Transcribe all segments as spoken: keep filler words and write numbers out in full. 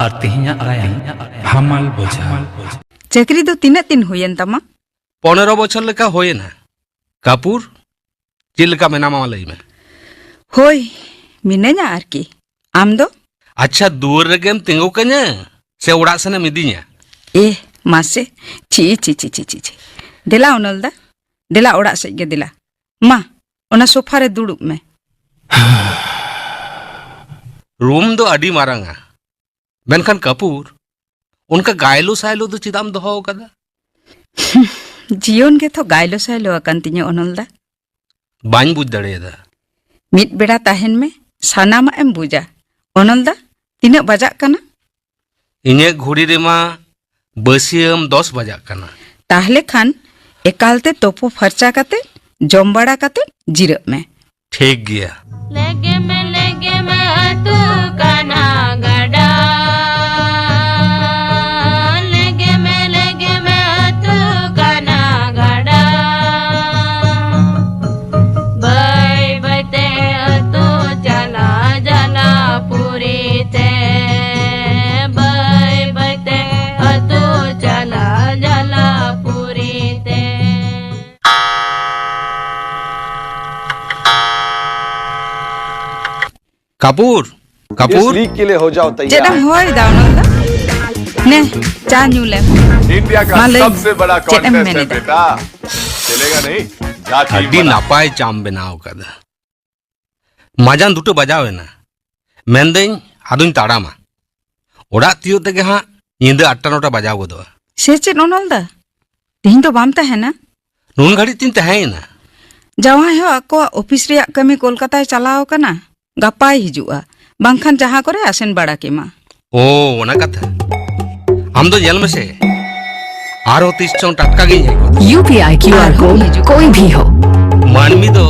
ᱟᱨ ᱛᱮᱦᱮᱧᱟᱜ ᱟᱭᱟᱝ ᱦᱟᱢᱟᱞ ᱵᱚᱡᱷᱟ᱾ ᱪᱟᱹᱠᱨᱤ ᱫᱚ ᱛᱤᱱᱟᱹᱜ ᱫᱤᱱ ᱦᱩᱭᱮᱱ ᱛᱟᱢᱟ? ᱯᱚᱱᱮᱨᱚ ᱵᱚᱪᱷᱚᱨ ᱞᱮᱠᱟ ᱦᱩᱭᱮᱱᱟ᱾ ᱠᱟᱯᱩᱨ, ᱪᱮᱫ ᱞᱮᱠᱟ ᱢᱮᱱᱟᱢᱟ ᱢᱟ ᱞᱟᱹᱭ ᱢᱮ? ᱦᱳᱭ, ᱢᱤᱱᱟᱹᱧᱟ ᱟᱨᱠᱤ᱾ ᱟᱢ ᱫᱚ? ᱟᱪᱪᱷᱟ, ᱫᱩᱣᱟᱹᱨ ᱨᱮᱜᱮᱢ ᱛᱤᱸᱜᱩ ᱠᱟᱹᱧᱟ ᱥᱮ ᱚᱲᱟᱜ ᱥᱮᱱᱮᱢ ᱤᱫᱤᱧᱟ? ᱮ, ᱢᱟᱥᱮ, ᱪᱤ, ᱪᱤ, ᱪᱤ, ᱪᱤ, ᱪᱤ, ᱪᱤ᱾ ᱫᱮᱞᱟ ᱚᱱᱚᱞ ᱫᱟ, ᱫᱮᱞᱟ ᱚᱲᱟᱜ ᱥᱮᱫ ᱜᱮ ᱫᱮᱞᱟ᱾ ᱢᱟ, ᱚᱱᱟ ᱥᱳᱯᱷᱟ ᱨᱮ ᱫᱩᱲᱩᱵ ᱢᱮ᱾ ᱨᱩᱢ ᱫᱚ ᱟᱹᱰᱤ ᱢᱟᱨᱟᱝᱟ, ᱢᱮᱱᱠᱷᱟᱱ ᱠᱟᱯᱩᱨ, ᱚᱱᱠᱟ ᱜᱟᱭᱞᱳ ᱥᱟᱭᱞᱳ ᱫᱚ ᱪᱮᱫᱟᱜ ᱮᱢ ᱫᱚᱦᱚ ᱟᱠᱟᱫᱟ? ᱡᱤᱭᱚᱱ ᱜᱮᱛᱚ ᱜᱟᱭᱞᱳ ᱥᱟᱭᱞᱳ ᱟᱠᱟᱱ ᱛᱤᱧᱟᱹ, ᱚᱱᱚᱞ ᱫᱟ᱾ ᱵᱟᱹᱧ ᱵᱩᱡᱽ ᱫᱟᱲᱮᱭᱟᱫᱟ᱾ ᱢᱤᱫ ᱵᱮᱲᱟ ᱛᱟᱦᱮᱱ ᱢᱮ, ᱥᱟᱱᱟᱢᱟᱜ ᱮᱢ ᱵᱩᱡᱟ᱾ ᱚᱱᱚᱞ ᱫᱟ, ᱛᱤᱱᱟᱹᱜ ᱵᱟᱡᱟᱜ ᱠᱟᱱᱟ? ᱤᱧᱟᱹᱜ ᱜᱷᱩᱲᱤ ᱨᱮᱢᱟ ᱵᱟᱹᱥᱭᱟᱹᱢ ᱫᱚᱥ ᱵᱟᱡᱟᱜ ᱠᱟᱱᱟ᱾ ᱛᱟᱦᱞᱮ ᱠᱷᱟᱱ ᱮᱠᱟᱞᱛᱮ ᱛᱳᱯᱳ ᱯᱷᱟᱨᱪᱟ ᱠᱟᱛᱮ, ᱡᱚᱢ ᱵᱟᱲᱟ ᱠᱟᱛᱮ ᱡᱤᱨᱟᱹᱜ ᱢᱮ᱾ ᱴᱷᱤᱠ ᱜᱮᱭᱟ᱾ ᱞᱮᱜᱮᱢ ᱞᱮᱜᱮᱢ ᱟᱹᱛᱩ ᱠᱟᱱᱟ ᱜᱟᱰᱟ᱾ ᱞᱮᱜᱮᱢ ᱞᱮᱜᱮᱢ ᱟᱹᱛᱩ ᱠᱟᱱᱟ ᱜᱟᱰᱟ᱾ ᱵᱟᱹᱭ ᱵᱟᱹᱭ ᱛᱮ ᱟᱹᱛᱩ ᱪᱟᱞᱟ ᱡᱟᱞᱟ ᱯᱩᱨᱤ ᱛᱮ᱾ ᱵᱟᱹᱭ ᱵᱟᱹᱭ ᱛᱮ ᱟᱹᱛᱩ ᱪᱟᱞᱟ ᱡᱟᱞᱟ ᱯᱩᱨᱤ ᱛᱮ᱾ ᱠᱟᱯᱩᱨ, ᱠᱟᱯᱩᱨ। लीग के लिए हो जाओ तैयार। ᱪᱮᱫ ᱮᱢ ᱦᱚᱦᱚᱭᱮᱫᱟ ᱚᱱᱟ ᱫᱚ? ᱱᱮ, ᱪᱟ ᱧᱩ ᱞᱮᱢ। इंडिया का ᱢᱟ ᱞᱟᱹᱭ ᱢᱮ, सबसे बड़ा ᱪᱮᱫ ᱮᱢ ᱠᱚᱱᱴᱮᱥᱴ ᱦᱮ ᱢᱮᱱᱮᱫᱟ? ᱵᱮᱴᱟ। ᱪᱮᱞᱮᱜᱟ ᱱᱟᱦᱤᱸ? ᱡᱟ ᱴᱷᱤᱠ ᱟᱹᱰᱤ ᱵᱟᱱᱟ। ᱱᱟᱯᱟᱭ ᱪᱟᱢ ᱵᱮᱱᱟᱣ ᱠᱟᱫᱟ। ᱢᱟᱡᱟᱱ ᱫᱩᱴᱟᱹ ᱵᱟᱡᱟᱣ ᱮᱱᱟ। ᱢᱮᱱᱫᱟᱹᱧ ᱟᱫᱚᱧ ᱛᱟᱲᱟᱢᱟ। ᱚᱲᱟᱜ ᱛᱤᱭᱳᱜ ᱛᱮᱜᱮ ᱦᱟᱸᱜ ᱧᱤᱫᱟᱹ ᱟᱴᱴᱟ ᱱᱚᱴᱟ ᱵᱟᱡᱟᱣ ᱜᱚᱫᱚᱜᱼᱟ। ᱥᱮ ᱪᱮᱫ ᱚᱱᱚᱞ ᱫᱟ? ᱛᱮᱦᱮᱧ ᱫᱚ ᱵᱟᱢ ᱛᱟᱦᱮᱱᱟ? ᱱᱩᱱ ᱜᱷᱟᱹᱲᱤᱡ ᱛᱤᱧ ᱛᱟᱦᱮᱸᱭᱮᱱᱟ। ᱡᱟᱶᱟᱭ ᱦᱚᱸ ᱟᱠᱚᱣᱟᱜ ᱚᱯᱷᱤᱥ ᱨᱮᱭᱟᱜ ᱠᱟᱹᱢᱤ ᱠᱳᱞᱠᱟᱛᱟᱭ ᱪᱟᱞᱟᱣ ᱟᱠᱟᱱᱟ। ᱜᱟᱯᱟᱭ ᱦᱤᱡᱩᱜᱼᱟ, ᱵᱟᱝᱠᱷᱟᱱ ᱡᱟᱦᱟᱸ ᱠᱚᱨᱮ ᱟᱥᱮᱱ ᱵᱟᱲᱟ ᱠᱮᱢᱟ। ᱳ, ᱚᱱᱟ ᱠᱟᱛᱷᱟ। ᱟᱢ ᱫᱚ ᱧᱮᱞ ᱢᱮᱥᱮ, ᱟᱨᱦᱚᱸ ᱛᱤᱥ ᱪᱚᱝ ᱴᱟᱴᱠᱟ ᱜᱤᱧ ᱦᱮᱡ ᱜᱚᱫᱚᱜᱼᱟ। यूपीआई क्यूआर कोड कोई भी हो। ᱢᱟᱹᱱᱢᱤ ᱫᱚ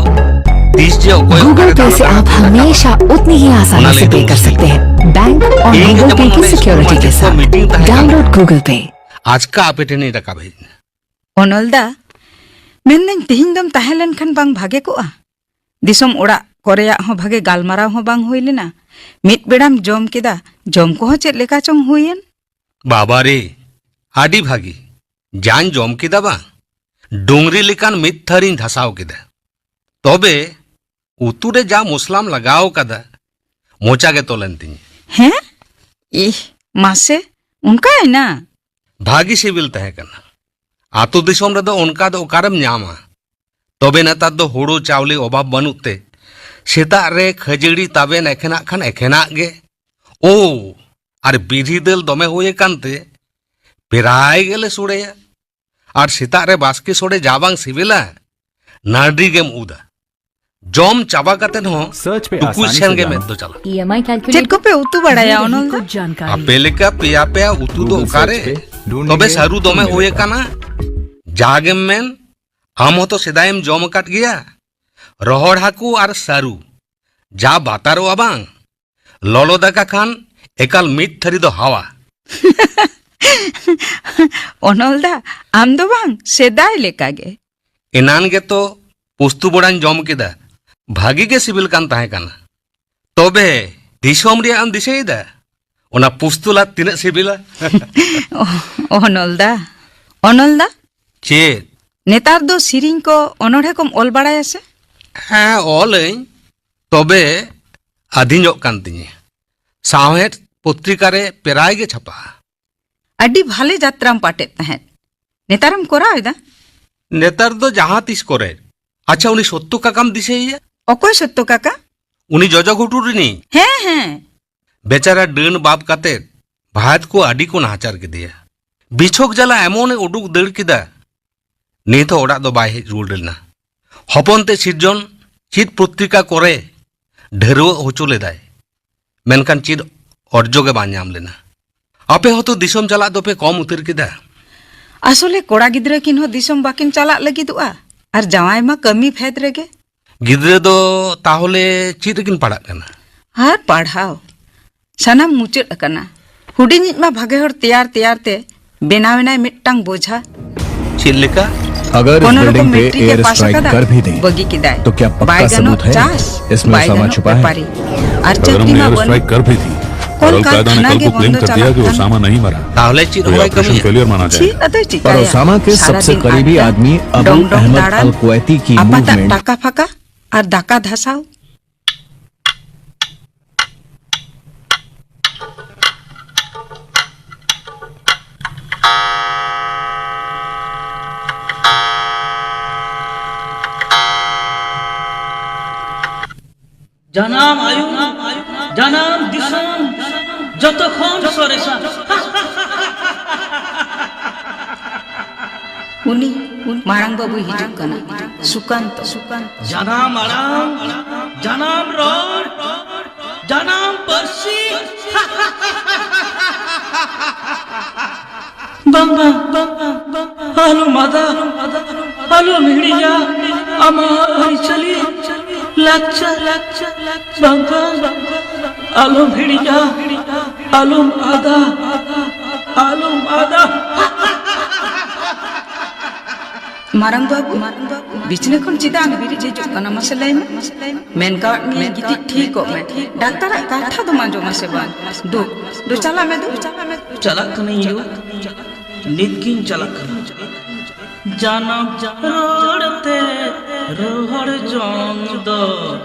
ᱛᱤᱥ ᱡᱮ ᱚᱠᱚᱭ ᱜᱩᱜᱩᱞ ᱚᱠᱟᱨᱮ ᱯᱮ ᱫᱟᱬᱟ ᱥᱮ ᱫᱟᱬᱟ ᱟᱯ ᱛᱮ ᱦᱟᱢᱮᱥᱟ ᱩᱛᱱᱤ ᱦᱤ ᱟᱥᱟᱱᱤ ᱥᱮ ᱯᱮ ᱠᱟᱨ ᱥᱟᱠᱛᱮ ᱦᱮᱸ। ᱵᱮᱝᱠ ᱚᱨ ᱤᱧ ᱜᱩᱜᱩᱞ ᱡᱮᱢᱚᱱ ᱯᱮ ᱠᱤ ᱱᱚᱰᱮ ᱥᱤᱠᱭᱳᱨᱤᱴᱤ ᱥᱠᱩᱞ ᱠᱮ ᱢᱟᱪᱮᱫ ᱠᱚ ᱥᱟᱛᱷ। ᱢᱤᱴᱤᱝ ᱛᱟᱦᱮᱸ ᱠᱟᱱᱟ। ᱰᱟᱣᱩᱱᱞᱳᱰ ᱜᱩᱜᱩᱞ ᱯᱮ। ᱟᱪᱠᱟ ᱟᱯᱮ ᱴᱷᱮᱱᱤᱧ ᱨᱟᱠᱟᱵ ᱦᱮᱡ ᱮᱱᱟ। ᱚᱱᱚᱞ ᱫᱟ, ᱢᱮᱱᱫᱟᱹᱧ ᱛᱮᱦᱮᱧ ᱫᱚᱢ ᱛᱟᱦᱮᱸ ᱞᱮᱱᱠᱷᱟᱱ ᱵᱟᱝ ᱵᱷᱟᱜᱮ ᱠᱚᱜᱼᱟ? ᱫᱤᱥᱚᱢ ᱚᱲᱟᱜ ᱠᱚᱨᱮᱭᱟᱜ ᱦᱚᱸ ᱵᱷᱟᱜᱮ ᱜᱟᱞᱢᱟᱨᱟᱣ ᱦᱚᱸ ᱵᱟᱝ ᱦᱩᱭ ᱞᱮᱱᱟ᱾ ᱢᱤᱫ ᱵᱮᱲᱟᱢ ᱡᱚᱢ ᱠᱮᱫᱟ, ᱡᱚᱢ ᱠᱚᱦᱚᱸ ᱪᱮᱫ ᱞᱮᱠᱟ ᱪᱚᱝ ᱦᱩᱭᱮᱱ᱾ ᱵᱟᱵᱟᱨᱮ, ᱟᱹᱰᱤ ᱵᱷᱟᱹᱜᱤ᱾ ᱡᱟᱧ ᱡᱚᱢ ᱠᱮᱫᱟ ᱵᱟᱝ, ᱰᱩᱝᱨᱤ ᱞᱮᱠᱟᱱ ᱢᱤᱫ ᱛᱷᱟᱹᱨᱤᱧ ᱫᱷᱟᱥᱟᱣ ᱠᱮᱫᱟ᱾ ᱛᱚᱵᱮ ᱩᱛᱩ ᱨᱮ ᱡᱟ ᱢᱚᱥᱞᱟᱢ ᱞᱟᱜᱟᱣ ᱠᱟᱫᱟ, ᱢᱚᱪᱟ ᱜᱮ ᱛᱚᱞᱮᱱ ᱛᱤᱧᱟᱹ᱾ ᱦᱮᱸ? ᱤᱦ, ᱢᱟᱥᱮ, ᱚᱱᱠᱟᱭᱮᱱᱟ? ᱵᱷᱟᱹᱜᱤ ᱥᱤᱵᱤᱞ ᱛᱟᱦᱮᱸ ᱠᱟᱱᱟ᱾ ᱟᱛᱳ ᱫᱤᱥᱚᱢ ᱨᱮᱫᱚ ᱚᱱᱠᱟ ᱫᱚ ᱚᱠᱟᱨᱮᱢ ᱧᱟᱢᱟ? ᱛᱚᱵᱮ ᱱᱮᱛᱟᱨ ᱫᱚ ᱦᱳᱲᱳ ᱪᱟᱣᱞᱮ ᱚᱵᱷᱟᱵ ᱵᱟᱹᱱᱩᱜ ᱛᱮ ᱥᱮᱛᱟᱜ ᱨᱮ ᱠᱷᱟᱹᱡᱟᱹᱲᱤ ᱛᱟᱵᱮᱱ ᱮᱠᱷᱮᱱᱟᱜ ᱠᱷᱟᱱ ᱮᱠᱷᱮᱱᱟᱜ ᱜᱮ᱾ ᱳ, ᱟᱨ ᱵᱤᱨᱦᱤ ᱫᱟᱹᱞ ᱫᱚᱢᱮ ᱦᱩᱭ ᱟᱠᱟᱱ ᱛᱮ ᱯᱮᱨᱟᱭ ᱜᱮᱞᱮ ᱥᱚᱲᱮᱭᱟ᱾ ᱟᱨ ᱥᱮᱛᱟᱜ ᱨᱮ ᱵᱟᱥᱠᱮ ᱥᱚᱲᱮ ᱡᱟ ᱵᱟᱝ ᱥᱤᱵᱤᱞᱟ, ᱱᱟᱹᱰᱨᱤ ᱜᱮᱢ ᱩᱫᱟ᱾ ᱡᱚᱢ ᱪᱟᱵᱟ ᱠᱟᱛᱮ ᱦᱚᱸ ᱥᱟᱨᱪ ᱯᱮ ᱴᱩᱠᱩᱡ ᱟᱥᱟᱱᱤ ᱥᱮᱱ ᱥᱮ ᱜᱮ ᱡᱟᱱᱟ᱾ ᱢᱮᱫ ᱫᱚ ᱪᱟᱞᱟᱜᱼᱟ᱾ ᱤ ᱮᱢ ᱟᱭ ᱪᱮᱫ ᱠᱚᱯᱮ ᱩᱛᱩ ᱵᱟᱲᱟᱭᱟ, ᱚᱱᱚᱞ ᱫᱟ? ᱟᱯᱮ ᱞᱮᱠᱟ ᱯᱮᱭᱟ ᱯᱮᱭᱟ ᱩᱛᱩ ᱫᱚ ᱚᱠᱟᱨᱮ? ᱛᱚᱵᱮ ᱥᱟᱹᱨᱩ ᱫᱚᱢᱮ ᱦᱩᱭ ᱟᱠᱟᱱᱟ᱾ ᱡᱟᱜᱮᱢ ᱢᱮᱱ, ᱟᱢ ᱦᱚᱸᱛᱚ ᱥᱮᱫᱟᱭᱮᱢ ᱡᱚᱢ ᱟᱠᱟᱫ ᱜᱮᱭᱟ᱾ ᱨᱚᱦᱚᱲ ᱦᱟᱹᱠᱩ ᱟᱨ ᱥᱟᱹᱨᱩ, ᱡᱟ ᱵᱟᱛᱟᱨᱚᱜᱼᱟ ᱵᱟᱝ᱾ ᱞᱚᱞᱚ ᱫᱟᱠᱟ ᱠᱷᱟᱱ ᱮᱠᱟᱞ ᱢᱤᱫ ᱛᱷᱟᱹᱨᱤ ᱫᱚ ᱦᱟᱣᱟ᱾ ᱚᱱᱚᱞ ᱫᱟ, ᱟᱢ ᱫᱚ ᱵᱟᱝ, ᱥᱮᱫᱟᱭ ᱞᱮᱠᱟ ᱜᱮ᱾ ᱮᱱᱟᱱ ᱜᱮᱛᱚ ᱯᱩᱥᱛᱩ ᱵᱚᱲᱟᱧ ᱡᱚᱢ ᱠᱮᱫᱟ, ᱵᱷᱟᱹᱜᱤ ᱜᱮ ᱥᱤᱵᱤᱞ ᱠᱟᱱ ᱛᱟᱦᱮᱸ ᱠᱟᱱᱟ᱾ ᱛᱚᱵᱮ ᱫᱤᱥᱚᱢ ᱨᱮᱭᱟᱜ ᱮᱢ ᱫᱤᱥᱟᱹᱭᱮᱫᱟ? ᱚᱱᱟ ᱯᱩᱥᱛᱩ ᱞᱟᱫ ᱛᱤᱱᱟᱹᱜ ᱥᱤᱵᱤᱞᱟ᱾ ᱚᱱᱚᱞ ᱫᱟ, ᱚᱱᱚᱞ ᱫᱟ, ᱪᱮᱫ? ᱱᱮᱛᱟᱨ ᱫᱚ ᱥᱤᱨᱤᱧ ᱠᱚ, ᱚᱱᱚᱬᱦᱮ ᱠᱚᱢ ᱚᱞ ᱵᱟᱲᱟᱭᱟ ᱥᱮ? ᱦᱮᱸ, ᱚᱞᱟᱹᱧ, ᱛᱚᱵᱮ ᱟᱹᱫᱷᱤᱧᱚᱜ ᱠᱟᱱ ᱛᱤᱧᱟᱹ᱾ ᱥᱟᱶᱦᱮᱫ ᱯᱚᱛᱨᱤᱠᱟ ᱨᱮ ᱯᱮᱨᱟᱭ ᱜᱮ ᱪᱷᱟᱯᱟᱜᱼᱟ᱾ ᱟᱹᱰᱤ ᱵᱷᱟᱞᱮ ᱡᱟᱛᱨᱟᱢ ᱯᱟᱴᱮᱫ ᱛᱟᱦᱮᱸᱫ᱾ ᱱᱮᱛᱟᱨᱮᱢ ᱠᱚᱨᱟᱣ ᱮᱫᱟ? ᱱᱮᱛᱟᱨ ᱫᱚ ᱡᱟᱦᱟᱸ ᱛᱤᱥ ᱠᱚᱨᱮ᱾ ᱟᱪᱪᱷᱟ, ᱩᱱᱤ ᱥᱚᱛᱛᱚ ᱠᱟᱠᱟᱢ ᱫᱤᱥᱟᱹᱭᱮᱭᱟ? ᱚᱠᱚᱭ ᱥᱚᱛᱛᱚ ᱠᱟᱠᱟ? ᱩᱱᱤ ᱡᱚᱡᱚ ᱜᱷᱩᱴᱩ ᱨᱤᱱᱤᱡ᱾ ᱦᱮᱸ, ᱦᱮᱸ᱾ ᱵᱮᱪᱟᱨᱟ ᱰᱟᱹᱱ ᱵᱟᱯ ᱠᱟᱛᱮ ᱵᱷᱟᱭᱟᱛ ᱠᱚ ᱟᱹᱰᱤ ᱠᱚ ᱱᱟᱦᱟᱪᱟᱨ ᱠᱮᱫᱮᱭᱟ᱾ ᱵᱤᱪᱷᱚᱠ ᱡᱟᱞᱟ ᱮᱢᱚᱱᱮ ᱩᱰᱩᱠ ᱫᱟᱹᱲ ᱠᱮᱫᱟ, ᱱᱤᱛ ᱦᱚᱸ ᱚᱲᱟᱜ ᱫᱚ ᱵᱟᱭ ᱦᱮᱡ ᱨᱩᱣᱟᱹᱲ ᱞᱮᱱᱟ᱾ ᱦᱚᱯᱚᱱ ᱛᱮ ᱥᱤᱨᱡᱚᱱ ᱪᱮᱫ ᱯᱚᱛᱨᱤᱠᱟ ᱠᱚᱨᱮ ᱰᱷᱟᱹᱨᱣᱟᱹᱜ ᱦᱚᱪᱚ ᱞᱮᱫᱟᱭ, ᱢᱮᱱᱠᱷᱟᱱ ᱪᱮᱫ ᱚᱨᱡᱚ ᱜᱮ ᱵᱟᱝ ᱧᱟᱢ ᱞᱮᱱᱟ᱾ ᱟᱯᱮ ᱦᱚᱸᱛᱚ ᱫᱤᱥᱚᱢ ᱪᱟᱞᱟᱜ ᱫᱚᱯᱮ ᱠᱚᱢ ᱩᱛᱟᱹᱨ ᱠᱮᱫᱟ᱾ ᱟᱥᱚᱞᱮ ᱠᱚᱲᱟ ᱜᱤᱫᱽᱨᱟᱹ ᱠᱤᱱ ᱦᱚᱸ ᱫᱤᱥᱚᱢ ᱵᱟᱹᱠᱤᱱ ᱪᱟᱞᱟᱜ ᱞᱟᱹᱜᱤᱫᱚᱜᱼᱟ, ᱟᱨ ᱡᱟᱶᱟᱭ ᱢᱟ ᱠᱟᱹᱢᱤ ᱯᱷᱮᱫ ᱨᱮᱜᱮ᱾ ᱜᱤᱫᱽᱨᱟᱹ ᱫᱚ ᱛᱟᱦᱚᱞᱮ ᱪᱮᱫ ᱨᱮᱠᱤᱱ ᱯᱟᱲᱦᱟᱜ ᱠᱟᱱᱟ? ᱟᱨ ᱯᱟᱲᱦᱟᱣ ᱥᱟᱱᱟᱢ ᱢᱩᱪᱟᱹᱫ ᱟᱠᱟᱱᱟ᱾ ᱦᱩᱰᱤᱧᱤᱡ ᱢᱟ ᱵᱷᱟᱜᱮ ᱦᱚᱲ ᱛᱮᱭᱟᱨ ᱛᱮᱭᱟᱨ ᱛᱮ ᱵᱮᱱᱟᱣ ᱮᱱᱟᱭ ᱢᱤᱫᱴᱟᱝ ᱵᱚᱡᱷᱟ᱾ ᱪᱮᱫ ᱞᱮᱠᱟ? अगर इस बिल्डिंग पे एयर स्ट्राइक कर भी दें, तो क्या पक्का सबूत है? इसमें ओसामा छुपा है। अगर हमने एयर स्ट्राइक कर भी दी और अलकायदा ने कल को क्लेम कर दिया कि ओसामा नहीं मरा, तो ये ऑपरेशन फेलियर माना जाएगा। ᱟᱫᱚ ᱪᱤᱠᱟᱹᱭᱟ? ᱥᱟᱨᱟᱫᱤᱱ ᱟᱰᱰᱟ, ᱰᱚᱝ ᱰᱚᱝ ᱫᱟᱬᱟᱱ, ᱟᱯᱟᱛᱟᱜ ᱴᱟᱠᱟ ᱯᱷᱟᱠᱟ ᱟᱨ ᱫᱟᱠᱟ ᱫᱷᱟᱥᱟᱣ᱾ ᱡᱟᱱᱟᱢ ᱟᱭᱳ, ᱡᱟᱱᱟᱢ ᱫᱤᱥᱚᱢ, ᱡᱚᱛᱚ ᱠᱷᱚᱱ ᱥᱚᱨᱮᱥᱟ᱾ ᱩᱱᱤ ᱢᱟᱨᱟᱝ ᱵᱟᱹᱵᱩᱭ ᱦᱤᱡᱩᱜ ᱠᱟᱱᱟ, ᱥᱩᱠᱟᱱᱛᱚ᱾ ᱡᱟᱱᱟᱢ ᱟᱲᱟᱝ, ᱡᱟᱱᱟᱢ ᱨᱚᱲ, ᱡᱟᱱᱟᱢ ᱯᱟᱹᱨᱥᱤ᱾ ᱵᱟᱝ, ᱵᱟᱝ, ᱵᱟᱝ, ᱵᱟᱝ, ᱵᱟᱝ, ᱟᱞᱚᱢ ᱟᱫᱟ, ᱟᱞᱚᱢ ᱦᱤᱲᱤᱧᱟ ᱟᱢᱟᱜ ᱟᱹᱨᱤᱪᱟᱹᱞᱤ, ᱞᱟᱠᱪᱟᱨ, ᱵᱟᱝ, ᱵᱟᱝ, ᱟᱞᱚᱢ ᱦᱤᱲᱤᱧᱟ, ᱟᱞᱚᱢ ᱟᱫᱟ, ᱟᱞᱚᱢ ᱟᱫᱟ᱾ ᱢᱟᱨᱟᱝ ᱵᱟᱹᱵᱩ, ᱵᱤᱪᱷᱱᱟᱹ ᱠᱷᱚᱱ ᱪᱮᱫᱟᱜ ᱮᱢ ᱵᱮᱨᱮᱫ ᱦᱤᱡᱩᱜ ᱠᱟᱱᱟ? ᱢᱟᱥᱮ ᱞᱟᱹᱭ ᱢᱮ᱾ ᱢᱮᱱ ᱠᱟᱣᱟᱫ ᱢᱮᱭᱟᱹᱧ, ᱜᱤᱛᱤᱡ ᱴᱷᱤᱠᱚᱜ ᱢᱮ᱾ ᱰᱟᱠᱛᱟᱨᱟᱜ ᱠᱟᱛᱷᱟ ᱫᱚᱢ ᱟᱸᱡᱚᱢᱟ ᱥᱮ ᱵᱟᱝ? ᱫᱩ, ᱫᱩ, ᱪᱟᱞᱟᱜ ᱢᱮ, ᱫᱩ᱾ ᱪᱟᱞᱟᱜ ᱠᱟᱹᱱᱟᱹᱧ ᱭᱳ, ᱱᱤᱛ ᱜᱤᱧ ᱪᱟᱞᱟᱜ ᱠᱟᱱᱟ᱾ ᱡᱟᱱᱟᱢ ᱨᱚᱲ ᱛᱮ ᱨᱚᱲ ᱡᱚᱝ ᱫᱚ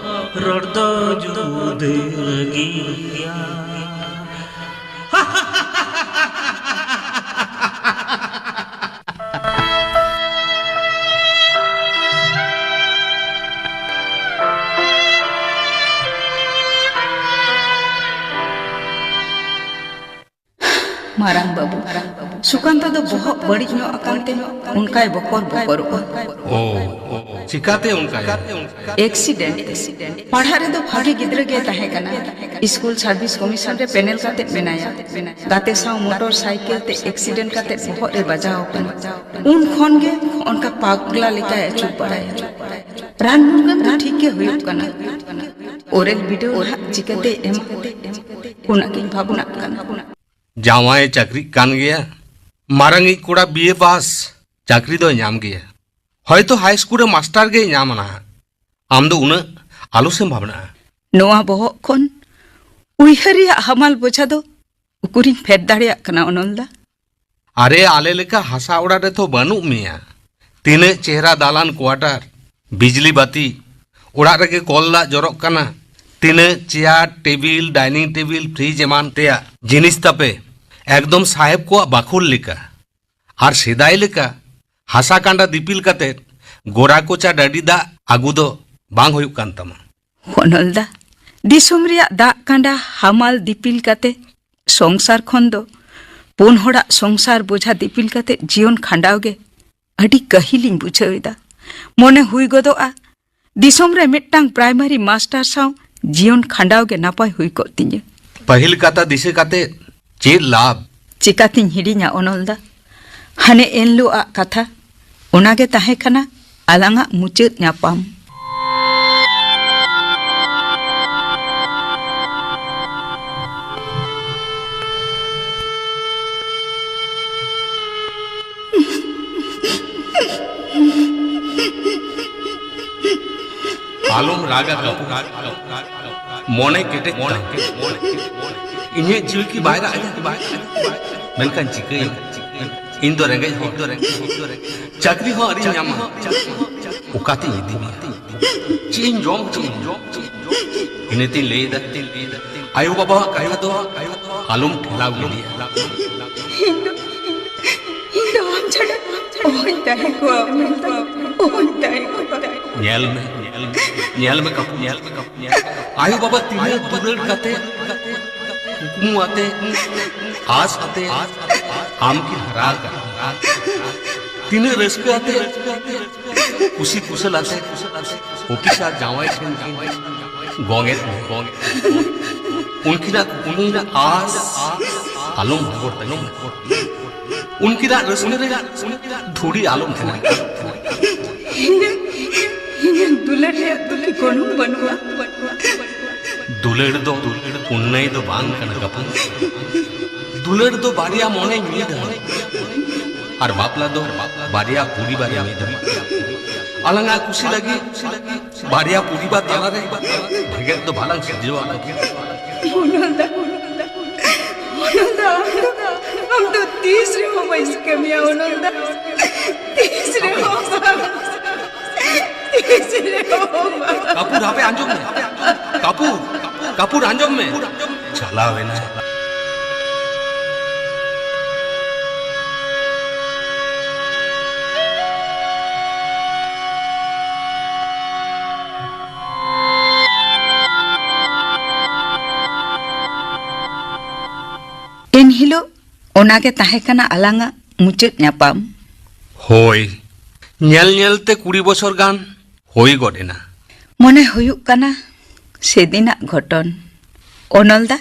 ᱨᱚᱲ ᱫᱚ ᱡᱩᱫᱟᱹ ᱜᱮᱭᱟ᱾ ᱢᱟᱨᱟᱝ ᱵᱟᱹᱵᱩ, ᱥᱩᱠᱟᱱᱛᱚ ᱫᱚ ᱵᱚᱦᱚᱜ ᱵᱟᱹᱲᱤᱡ ᱧᱚᱜ ᱟᱠᱟᱱ ᱛᱮ ᱚᱱᱠᱟᱭ ᱵᱚᱠᱚᱨ ᱵᱚᱠᱚᱨᱚᱜᱼᱟ᱾ ᱚ, ᱪᱤᱠᱟᱛᱮ ᱚᱱᱠᱟᱭᱟ? ᱮᱠᱥᱤᱰᱮᱱᱴ ᱛᱮ᱾ ᱯᱟᱲᱦᱟᱜ ᱨᱮᱫᱚ ᱵᱷᱟᱜᱮ ᱜᱤᱫᱽᱨᱟᱹ ᱜᱮ ᱛᱟᱦᱮᱸ ᱠᱟᱱᱟ᱾ ᱥᱠᱩᱞ ᱥᱟᱨᱵᱷᱤᱥ ᱠᱚᱢᱤᱥᱚᱱ ᱨᱮ ᱯᱮᱱᱮᱞ ᱠᱟᱛᱮ ᱢᱮᱱᱟᱭᱟ᱾ ᱜᱟᱛᱮ ᱥᱟᱶ ᱢᱚᱴᱚᱨ ᱥᱟᱭᱠᱮᱞ ᱛᱮ ᱮᱠᱥᱤᱰᱮᱱᱴ ᱠᱟᱛᱮ ᱵᱚᱦᱚᱜ ᱨᱮ ᱵᱟᱡᱟᱣ ᱟᱠᱟᱱᱟ᱾ ᱩᱱ ᱠᱷᱚᱱ ᱜᱮ ᱚᱱᱠᱟ ᱯᱟᱜᱽᱞᱟ ᱞᱮᱠᱟᱭ ᱟᱹᱪᱩᱨ ᱵᱟᱲᱟᱭᱟ᱾ ᱨᱟᱱ ᱢᱩᱨᱜᱟᱹᱱ ᱫᱚ ᱴᱷᱤᱠ ᱜᱮ ᱦᱩᱭᱩᱜ ᱠᱟᱱᱟ᱾ ᱳᱨᱮᱞ ᱵᱤᱰᱟᱹᱣ ᱱᱟᱦᱟᱜ ᱪᱤᱠᱟᱹᱛᱮ ᱮᱢᱟ? ᱚᱱᱟ ᱜᱤᱧ ᱵᱷᱟᱵᱽᱱᱟᱜ ᱠᱟᱱᱟ᱾ ᱡᱟᱶᱟᱭᱮ ᱪᱟᱹᱠᱨᱤᱜ ᱠᱟᱱ ᱜᱮᱭᱟ᱾ ᱢᱟᱨᱟᱝᱤᱡ ᱠᱚᱲᱟ ᱵᱤ ᱮ ᱯᱟᱥ, ᱪᱟᱹᱠᱨᱤ ᱫᱚᱭ ᱧᱟᱢ ᱜᱮᱭᱟ᱾ ᱦᱚᱭᱛᱚ ᱦᱟᱭ ᱥᱠᱩᱞ ᱨᱮ ᱢᱟᱥᱴᱟᱨ ᱜᱮᱭ ᱧᱟᱢᱟ ᱱᱟᱦᱟᱜ᱾ ᱟᱢ ᱫᱚ ᱩᱱᱟᱹᱜ ᱟᱞᱚᱥᱮᱢ ᱵᱷᱟᱵᱽᱱᱟᱜᱼᱟ᱾ ᱱᱚᱣᱟ ᱵᱚᱦᱚᱜ ᱠᱷᱚᱱ ᱩᱭᱦᱟᱹᱨ ᱨᱮᱭᱟᱜ ᱦᱟᱢᱟᱞ ᱵᱚᱡᱷᱟ ᱫᱚ ᱩᱠᱩᱨᱤᱧ ᱯᱷᱮᱰ ᱫᱟᱲᱮᱭᱟᱜ ᱠᱟᱱᱟ, ᱚᱱᱚᱞ ᱫᱟ? ᱟᱨᱮ, ᱟᱞᱮ ᱞᱮᱠᱟ ᱦᱟᱥᱟ ᱚᱲᱟᱜ ᱨᱮᱛᱚ ᱵᱟᱹᱱᱩᱜ ᱢᱮᱭᱟ᱾ ᱛᱤᱱᱟᱹᱜ ᱪᱮᱦᱨᱟ ᱫᱟᱞᱟᱱ ᱠᱚᱣᱟᱴᱟᱨ, ᱵᱤᱡᱽᱞᱤ ᱵᱟᱹᱛᱤ, ᱚᱲᱟᱜ ᱨᱮᱜᱮ ᱠᱚᱞ ᱫᱟᱜ ᱡᱚᱨᱚᱜ ᱠᱟᱱᱟ᱾ ᱛᱤᱱᱟᱹᱜ chair, table, dining table, fridge ᱮᱢᱟᱱ ᱛᱮᱭᱟᱜ ᱡᱤᱱᱤᱥ ᱛᱟᱯᱮ, ᱮᱠᱫᱚᱢ ᱥᱟᱦᱮᱵ ᱠᱚᱣᱟᱜ ᱵᱟᱠᱷᱳᱞ ᱞᱮᱠᱟ᱾ ᱟᱨ ᱥᱮᱫᱟᱭ ᱞᱮᱠᱟ ᱦᱟᱥᱟ ᱠᱟᱸᱰᱟ ᱫᱤᱯᱤᱞ ᱠᱟᱛᱮ ᱜᱚᱨᱟ ᱠᱚᱪᱟ ᱰᱟᱹᱰᱤ ᱫᱟᱜ ᱟᱹᱜᱩ ᱫᱚ ᱵᱟᱝ ᱦᱩᱭᱩᱜ ᱠᱟᱱ ᱛᱟᱢᱟ᱾ ᱦᱚᱱᱚᱞ ᱫᱟ, ᱫᱤᱥᱚᱢ ᱨᱮᱭᱟᱜ ᱫᱟᱜ ᱠᱟᱸᱰᱟ ᱦᱟᱢᱟᱞ ᱫᱤᱯᱤᱞ ᱠᱟᱛᱮ ᱥᱚᱝᱥᱟᱨ ᱠᱷᱚᱱ ᱫᱚ ᱯᱩᱱ ᱦᱚᱲᱟᱜ ᱥᱚᱝᱥᱟᱨ ᱵᱚᱡᱷᱟ ᱫᱤᱯᱤᱞ ᱠᱟᱛᱮ ᱡᱤᱭᱚᱱ ᱠᱷᱟᱸᱰᱟᱣ ᱜᱮ ᱟᱹᱰᱤ ᱠᱟᱹᱦᱤᱞᱤᱧ ᱵᱩᱡᱷᱟᱹᱣ ᱮᱫᱟ᱾ ᱢᱚᱱᱮ ᱦᱩᱭ ᱜᱚᱫᱚᱜᱼᱟ, ᱫᱤᱥᱚᱢ ᱨᱮ ᱢᱤᱫᱴᱟᱝ ᱯᱨᱟᱭᱢᱟᱨᱤ ᱢᱟᱥᱴᱟᱨ ᱥᱟᱶ ᱡᱤᱭᱚᱱ ᱠᱷᱟᱸᱰᱟᱣ ᱜᱮ ᱱᱟᱯᱟᱭ ᱦᱩᱭ ᱠᱚᱜ ᱛᱤᱧᱟᱹ᱾ ᱯᱟᱹᱦᱤᱞ ᱠᱟᱛᱷᱟ ᱫᱤᱥᱟᱹ ᱠᱟᱛᱮ ᱪᱮᱫ ᱞᱟᱵᱷ? ᱪᱤᱠᱟᱛᱤᱧ ᱦᱤᱲᱤᱧᱟ, ᱚᱱᱚᱞ ᱫᱟ? ᱦᱟᱱᱮ ᱮᱱᱞᱳᱜ ᱟᱜ ᱠᱟᱛᱷᱟ, ᱚᱱᱟ ᱜᱮ ᱛᱟᱦᱮᱸ ᱠᱟᱱᱟ ᱟᱞᱟᱝᱟᱜ ᱢᱩᱪᱟᱹᱫ ᱧᱟᱯᱟᱢ᱾ ᱟᱞᱚᱢ ᱨᱟᱜᱟ ᱠᱟᱹᱯᱩ᱾ ᱢᱚᱱᱮ ᱠᱮᱴᱮᱡ ᱛᱟᱢ᱾ ᱤᱧᱟᱹᱜ ᱡᱤᱣᱤ ᱠᱤ ᱵᱟᱭ ᱨᱟᱜ ᱮᱫᱟ? ᱢᱮᱱᱠᱷᱟᱱ ᱪᱤᱠᱟᱹᱭᱟᱹᱧ? ᱤᱧ ᱫᱚ ᱨᱮᱸᱜᱮᱡ ᱦᱚᱲ᱾ ᱪᱟᱹᱠᱨᱤ ᱦᱚᱸ ᱟᱹᱣᱨᱤᱧ ᱧᱟᱢᱟ᱾ ᱚᱠᱟᱛᱮᱧ ᱤᱫᱤ ᱢᱮᱭᱟ? ᱪᱮᱫ ᱤᱧ ᱡᱚᱢ ᱦᱚᱪᱚ ᱢᱮᱭᱟ? ᱤᱱᱟᱹᱛᱤᱧ ᱞᱟᱹᱭ ᱮᱫᱟ, ᱟᱭᱳ ᱵᱟᱵᱟᱣᱟᱜ ᱠᱟᱛᱷᱟ ᱫᱚ ᱟᱞᱚᱢ ᱴᱷᱮᱞᱟᱣ ᱜᱤᱰᱤᱭᱟ᱾ ᱤᱧ ᱫᱚ, ᱤᱧ ᱫᱚ ᱟᱢ ᱪᱷᱟᱰᱟ ᱚᱦᱚᱧ ᱛᱟᱦᱮᱸ ᱠᱚᱜᱼᱟ, ᱚᱦᱚᱧ ᱛᱟᱦᱮᱸ ᱠᱚᱜᱼᱟ᱾ ᱧᱮᱞ ᱢᱮ, ᱧᱮᱞ ᱢᱮ ᱠᱟᱹᱯᱩ, ᱧᱮᱞ ᱢᱮ ᱠᱟᱹᱯᱩ᱾ ᱟᱭᱳ ᱵᱟᱵᱟ ᱛᱤᱱᱟᱹᱜ ᱫᱩᱞᱟᱹᱲ ᱠᱟᱛᱮ, ᱠᱩᱠᱢᱩ ᱟᱛᱮ, ᱟᱥ ᱟᱛᱮ ᱟᱢ ᱠᱤᱱ ᱦᱟᱨᱟ ᱟᱠᱟᱫ ᱢᱮᱭᱟ᱾ ᱛᱤᱱᱟᱹᱜ ᱨᱟᱹᱥᱠᱟᱹ ᱟᱛᱮ ᱠᱩᱥᱤ ᱠᱩᱥᱟᱹᱞ ᱟᱛᱮ ᱚᱯᱷᱤᱥᱟᱨ ᱡᱟᱶᱟᱭ ᱴᱷᱮᱱ ᱠᱤᱱ ᱜᱚᱝ ᱮᱫ ᱢᱮᱭᱟ᱾ ᱩᱱᱠᱤᱱᱟᱜ ᱠᱩᱠᱢᱩ ᱨᱮᱱᱟᱜ ᱟᱥ ᱟᱞᱚᱢ ᱦᱟᱜᱚᱲ ᱛᱟᱹᱠᱤᱱᱟ᱾ ᱩᱱᱠᱤᱱᱟᱜ ᱨᱟᱹᱥᱠᱟᱹ ᱨᱮ ᱫᱷᱩᱲᱤ ᱟᱞᱚᱢ ᱠᱷᱮᱞᱟ᱾ ᱤᱧᱟᱹᱜ, ᱤᱧᱟᱹᱜ ᱫᱩᱞᱟᱹᱲ ᱨᱮᱭᱟᱜ ᱫᱚ ᱠᱤ ᱜᱚᱱᱚᱝ ᱵᱟᱹᱱᱩᱜᱼᱟ? ᱫᱩᱞᱟᱹᱲ ᱫᱚ ᱩᱱᱱᱟᱹᱭ ᱫᱚ ᱵᱟᱝ ᱠᱟᱱᱟ ᱠᱟᱹᱯᱩ᱾ ᱫᱩᱞᱟᱹᱲ ᱫᱚ ᱵᱟᱨᱭᱟ ᱢᱚᱱᱮ ᱢᱤᱫᱟ᱾ ᱟᱨ ᱵᱟᱯᱞᱟ ᱫᱚ ᱵᱟᱨᱭᱟ ᱯᱚᱨᱤᱵᱟᱨᱮ ᱢᱤᱫᱟ᱾ ᱟᱞᱟᱝᱟᱜ ᱠᱩᱥᱤ ᱞᱟᱹᱜᱤᱫ ᱵᱟᱨᱭᱟ ᱯᱚᱨᱤᱵᱟᱨ ᱛᱟᱞᱟᱨᱮ ᱵᱷᱮᱜᱮᱫ ᱫᱚ ᱵᱟᱞᱟᱝ ᱥᱤᱨᱡᱟᱹᱣᱟ ᱜᱚᱢᱠᱮ᱾ ᱚᱱᱚᱞ ᱫᱟ, ᱚᱱᱚᱞ ᱫᱟ, ᱟᱢ ᱫᱚ, ᱟᱢ ᱫᱚ ᱛᱤᱥ ᱨᱮᱦᱚᱸ ᱵᱟᱹᱧ ᱠᱟᱹᱢᱤᱭᱟ, ᱚᱱᱚᱞ ᱫᱟ᱾ ᱛᱤᱥ ᱨᱮᱦᱚᱸ ᱵᱟᱝ᱾ ᱛᱤᱥ ᱨᱮᱦᱚᱸ ᱵᱟᱝ᱾ ᱠᱟᱯᱩᱨ, ᱦᱟᱯᱮ ᱟᱸᱡᱚᱢ ᱢᱮ᱾ ᱠᱟᱯᱩᱨ, ᱠᱟᱯᱩᱨ, ᱟᱸᱡᱚᱢ ᱢᱮ᱾ ᱪᱟᱞᱟᱣ ᱮᱱᱟᱭ᱾ ᱮᱱᱦᱤᱞᱳᱜ ᱚᱱᱟᱜᱮ ᱛᱟᱦᱮᱸ ᱠᱟᱱᱟ ᱟᱞᱟᱝᱟᱜ ᱢᱩᱪᱟᱹᱫ ᱧᱟᱯᱟᱢ᱾ ᱦᱳᱭ, ᱧᱮᱞ ᱧᱮᱞ ᱛᱮ ᱠᱩᱲᱤ ᱵᱚᱪᱷᱚᱨ ᱜᱟᱱ ᱦᱩᱭ ᱜᱚᱫ ᱮᱱᱟ᱾ ᱢᱚᱱᱮ ᱦᱩᱭᱩᱜ ᱠᱟᱱᱟ ᱥᱮᱫᱤᱱᱟᱜ ᱜᱷᱚᱴᱚᱱ᱾ ᱚᱱᱚᱞ ᱫᱟ,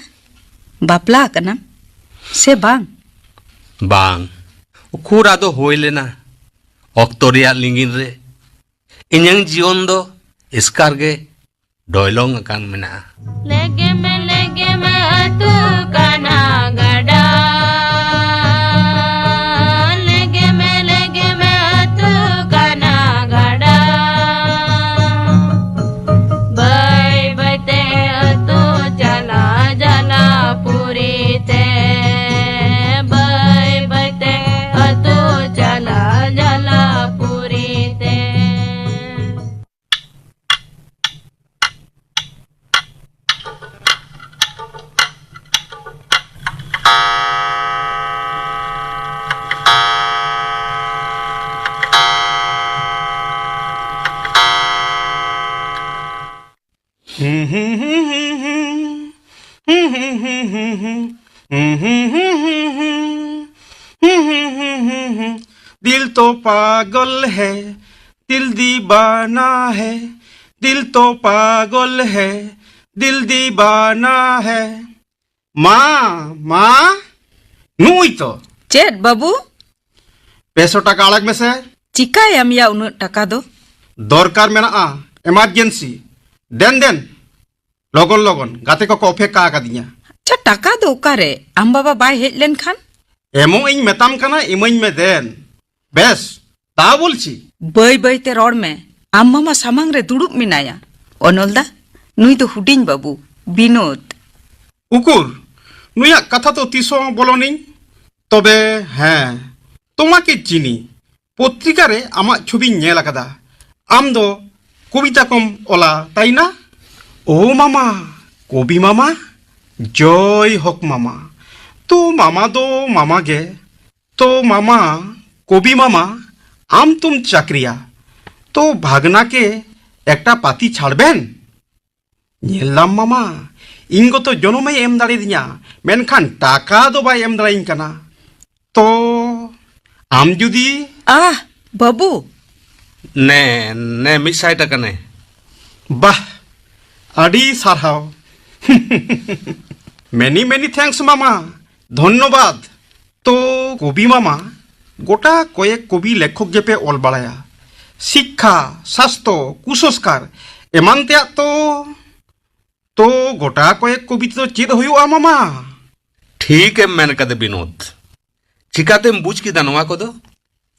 ᱵᱟᱯᱞᱟ ᱟᱠᱟᱱᱟᱢ ᱥᱮ ᱵᱟᱝ? ᱵᱟᱝ, ᱩᱠᱩᱨ ᱟᱫᱚ ᱦᱩᱭ ᱞᱮᱱᱟ ᱚᱠᱛᱚ ᱨᱮᱭᱟᱜ ᱞᱤᱸᱜᱤᱱ ᱨᱮ᱾ ᱤᱧᱟᱹᱝ ᱡᱤᱭᱚᱱ ᱫᱚ ᱮᱥᱠᱟᱨ ᱜᱮ ᱰᱚᱭᱞᱚᱝ ᱟᱠᱟᱱ ᱢᱮᱱᱟᱜᱼᱟ᱾ ᱞᱮᱜᱮᱢ ᱞᱮᱜᱮᱢ ᱟᱹᱛᱩ ᱠᱟᱱᱟ ᱜᱟᱰᱟ᱾ ᱞᱮᱜᱮᱢ ᱞᱮᱜᱮᱢ ᱟᱹᱛᱩ ᱠᱟᱱᱟ ᱜᱟᱰᱟ᱾ ᱵᱟᱹᱭ ᱵᱟᱹᱭ ᱛᱮ ᱟᱹᱛᱩ ᱪᱟᱞᱟ ᱡᱟᱞᱟ ᱯᱩᱨᱤ ᱛᱮ᱾ ᱵᱟᱹᱭ ᱵᱟᱹᱭ ᱛᱮ ᱟᱹᱛᱩ ᱪᱟᱞᱟ ᱡᱟᱞᱟ ᱯᱩᱨᱤ ᱛᱮ᱾ दिल तो पागल है, दिल दीवाना है, दिल तो पागल है, दिल दीवाना है। ᱢᱟ, ᱢᱟ, ᱱᱩᱭ ᱛᱚ᱾ ᱪᱮᱫ ᱵᱟᱹᱵᱩ? ᱯᱮᱥᱚ ᱴᱟᱠᱟ ᱟᱲᱟᱜ ᱢᱮᱥᱮ᱾ ᱪᱤᱠᱟᱹᱭᱟᱢ ᱭᱟ ᱩᱱᱟᱹᱜ ᱴᱟᱠᱟ ᱫᱚ? ᱫᱚᱨᱠᱟᱨ ᱢᱮᱱᱟᱜᱼᱟ, ᱮᱢᱟᱨᱡᱮᱱᱥᱤ᱾ ᱫᱮᱱ, ᱫᱮᱱ, ᱞᱚᱜᱚᱱ ᱞᱚᱜᱚᱱ, ᱜᱟᱛᱮ ᱠᱚᱠᱚ ᱚᱯᱮᱠᱠᱷᱟ ᱟᱠᱟᱫᱤᱧᱟ᱾ ᱟᱪᱪᱷᱟ, ᱴᱟᱠᱟ ᱫᱚ ᱚᱠᱟᱨᱮ? ᱟᱢ ᱵᱟᱵᱟ ᱵᱟᱭ ᱦᱮᱡ ᱞᱮᱱ ᱠᱷᱟᱱ? ᱮᱢᱚᱜ ᱤᱧ ᱢᱮᱛᱟᱢ ᱠᱟᱱᱟ, ᱤᱢᱟᱹᱧ ᱢᱮ ᱫᱮᱱ᱾ ᱵᱮᱥ, তা বলছি। ᱵᱟᱹᱭ ᱵᱟᱹᱭ ᱛᱮ ᱨᱚᱲ ᱢᱮ᱾ ᱟᱢ ᱢᱟᱢᱟ ᱥᱟᱢᱟᱝ ᱨᱮ ᱫᱩᱲᱩᱵ ᱢᱮᱱᱟᱭᱟ᱾ ᱚᱱᱚᱞ ᱫᱟ, ᱱᱩᱭ ᱫᱚ ᱦᱩᱰᱤᱧ ᱵᱟᱹᱵᱩ, ᱵᱤᱱᱳᱫ᱾ ᱩᱠᱩᱨ, ᱱᱩᱭᱟᱜ ᱠᱟᱛᱷᱟ ᱫᱚ ᱛᱤᱥ ᱦᱚᱸ ᱵᱚᱞᱚᱱᱤᱧ᱾ ᱛᱚᱵᱮ ᱦᱮᱸ, ᱛᱚᱢᱟᱠᱮ ᱪᱤᱱᱤ, ᱯᱚᱛᱨᱤᱠᱟ ᱨᱮ ᱟᱢᱟᱜ ᱪᱷᱚᱵᱤᱧ ᱧᱮᱞ ᱟᱠᱟᱫᱟ᱾ ᱟᱢ ᱫᱚ ᱠᱚᱵᱤᱛᱟ ᱠᱚᱢ ᱚᱞᱟ, ᱛᱟᱭ ᱱᱟ? ᱳ ᱢᱟᱢᱟ, ᱠᱚᱵᱤ ᱢᱟᱢᱟ, ᱡᱚᱭ ᱦᱳᱠ ᱢᱟᱢᱟ᱾ ᱛᱚ ᱢᱟᱢᱟ ᱫᱚ ᱢᱟᱢᱟ ᱜᱮ᱾ ᱛᱚ ᱢᱟᱢᱟ, ᱠᱚᱵᱤ ᱢᱟᱢᱟ, ᱟᱢ ᱛᱚᱢ ᱪᱟᱹᱠᱨᱤᱭᱟ, ᱛᱚ ᱵᱷᱟᱜᱽᱱᱟ ᱠᱮ ᱮᱠᱴᱟ ᱯᱟᱹᱛᱤ ᱪᱷᱟᱲᱵᱮᱱ᱾ ᱧᱮᱞ ᱫᱟᱢ ᱢᱟᱢᱟ, ᱤᱧ ᱜᱚᱛᱚ ᱡᱚᱱᱚᱢᱮ ᱮᱢ ᱫᱟᱲᱮᱭᱟᱫᱤᱧᱟ, ᱢᱮᱱᱠᱷᱟᱱ ᱴᱟᱠᱟ ᱫᱚ ᱵᱟᱭ ᱮᱢ ᱫᱟᱲᱮᱭᱟᱹᱧ ᱠᱟᱱᱟ᱾ ᱛᱚ ᱟᱢ ᱡᱩᱫᱤ ᱟᱦ, ᱵᱟᱹᱵᱩ᱾ ᱱᱮ, ᱱᱮ, ᱢᱤᱫ ᱥᱟᱭ ᱴᱟᱠᱟ ᱱᱮ᱾ ᱵᱟᱦ, ᱟᱹᱰᱤ ᱥᱟᱨᱦᱟᱣ᱾ Many many thanks ᱢᱟᱢᱟ, ᱫᱷᱚᱱᱱᱚᱵᱟᱫ᱾ ᱛᱚ ᱠᱚᱵᱤ ᱢᱟᱢᱟ, ᱜᱚᱴᱟ ᱠᱚᱭᱮᱠ ᱠᱚᱵᱤ ᱞᱮᱠᱷᱚᱠ ᱜᱮᱯᱮ ᱚᱞ ᱵᱟᱲᱟᱭᱟ, ᱥᱤᱠᱠᱷᱟ, ᱥᱟᱥᱛᱚ, ᱠᱩᱥᱚᱝᱥᱠᱟᱨ ᱮᱢᱟᱱ ᱛᱮᱭᱟᱜ ᱛᱚ᱾ ᱛᱚ ᱜᱚᱴᱟ ᱠᱚᱭᱮᱠ ᱠᱚᱵᱤ ᱛᱮᱫᱚ ᱪᱮᱫ ᱦᱩᱭᱩᱜᱼᱟ ᱢᱟᱢᱟ? ᱴᱷᱤᱠ ᱮᱢ ᱢᱮᱱ ᱠᱟᱫᱟ ᱵᱤᱱᱳᱫ᱾ ᱪᱤᱠᱟᱛᱮᱢ ᱵᱩᱡᱽ ᱠᱮᱫᱟ ᱱᱚᱣᱟ ᱠᱚᱫᱚ?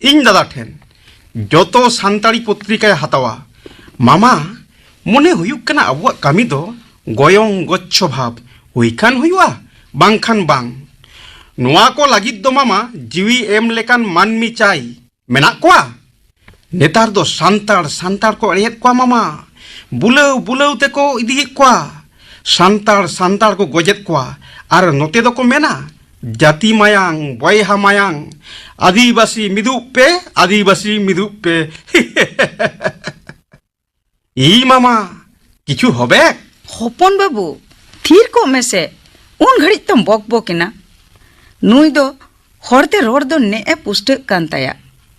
ᱤᱧ ᱫᱟᱫᱟ ᱴᱷᱮᱱ᱾ ᱡᱚᱛᱚ ᱥᱟᱱᱛᱟᱲᱤ ᱯᱚᱛᱨᱤᱠᱟᱭ ᱦᱟᱛᱟᱣᱟ᱾ ᱢᱟᱢᱟ, ᱢᱚᱱᱮ ᱦᱩᱭᱩᱜ ᱠᱟᱱᱟ ᱟᱵᱚᱣᱟᱜ ᱠᱟᱹᱢᱤ ᱫᱚ ᱜᱚᱭᱚᱝ ᱜᱚᱪᱪᱷᱚ ᱵᱷᱟᱵᱽ ᱦᱩᱭ ᱠᱷᱟᱱ ᱦᱩᱭᱩᱜᱼᱟ, ᱵᱟᱝᱠᱷᱟᱱ ᱵᱟᱝ᱾ ᱱᱚᱣᱟ ᱠᱚ ᱞᱟᱹᱜᱤᱫ ᱫᱚ ᱢᱟᱢᱟ ᱡᱤᱣᱤ ᱮᱢ ᱞᱮᱠᱟᱱ ᱢᱟᱹᱱᱢᱤ ᱪᱟᱭ᱾ ᱢᱮᱱᱟᱜ ᱠᱚᱣᱟ? ᱱᱮᱛᱟᱨ ᱫᱚ ᱥᱟᱱᱛᱟᱲ, ᱥᱟᱱᱛᱟᱲ ᱠᱚ ᱮᱲᱮᱭᱮᱫ ᱠᱚᱣᱟ ᱢᱟᱢᱟ᱾ ᱵᱩᱞᱟᱹᱣ, ᱵᱩᱞᱟᱹᱣ ᱛᱮᱠᱚ ᱤᱫᱤᱭᱮᱫ ᱠᱚᱣᱟ᱾ ᱥᱟᱱᱛᱟᱲ, ᱥᱟᱱᱛᱟᱲ ᱠᱚ ᱜᱚᱡᱮᱫ ᱠᱚᱣᱟ᱾ ᱟᱨ ᱱᱚᱛᱮ ᱫᱚᱠᱚ ᱢᱮᱱᱟ, "ᱡᱟᱹᱛᱤ ᱢᱟᱭᱟᱝ, ᱵᱚᱭᱦᱟ ᱢᱟᱭᱟᱝ, ᱟᱹᱫᱤᱵᱟᱹᱥᱤ ᱢᱤᱫᱩᱜ ᱯᱮ, ᱟᱹᱫᱤᱵᱟᱹᱥᱤ ᱢᱤᱫᱩᱜ ᱯᱮ᱾" ᱤ ᱢᱟᱢᱟ, ᱠᱤᱪᱷᱩ ᱦᱚᱵᱮ? ᱦᱚᱯᱚᱱ ᱵᱟᱹᱵᱩ, ᱛᱷᱤᱨ ᱠᱚᱜ ᱢᱮᱥᱮ᱾ ᱩᱱ ᱜᱷᱟᱹᱲᱤᱡ ᱛᱚᱢ ᱵᱚᱠ ᱵᱚᱠ ᱮᱱᱟ᱾ ᱱᱩᱭ ᱫᱚ ᱦᱚᱲᱛᱮ ᱨᱚᱲ ᱫᱚ ᱱᱮᱜᱼᱮ ᱯᱩᱥᱴᱟᱹᱜ ᱠᱟᱱ ᱛᱟᱭᱟ᱾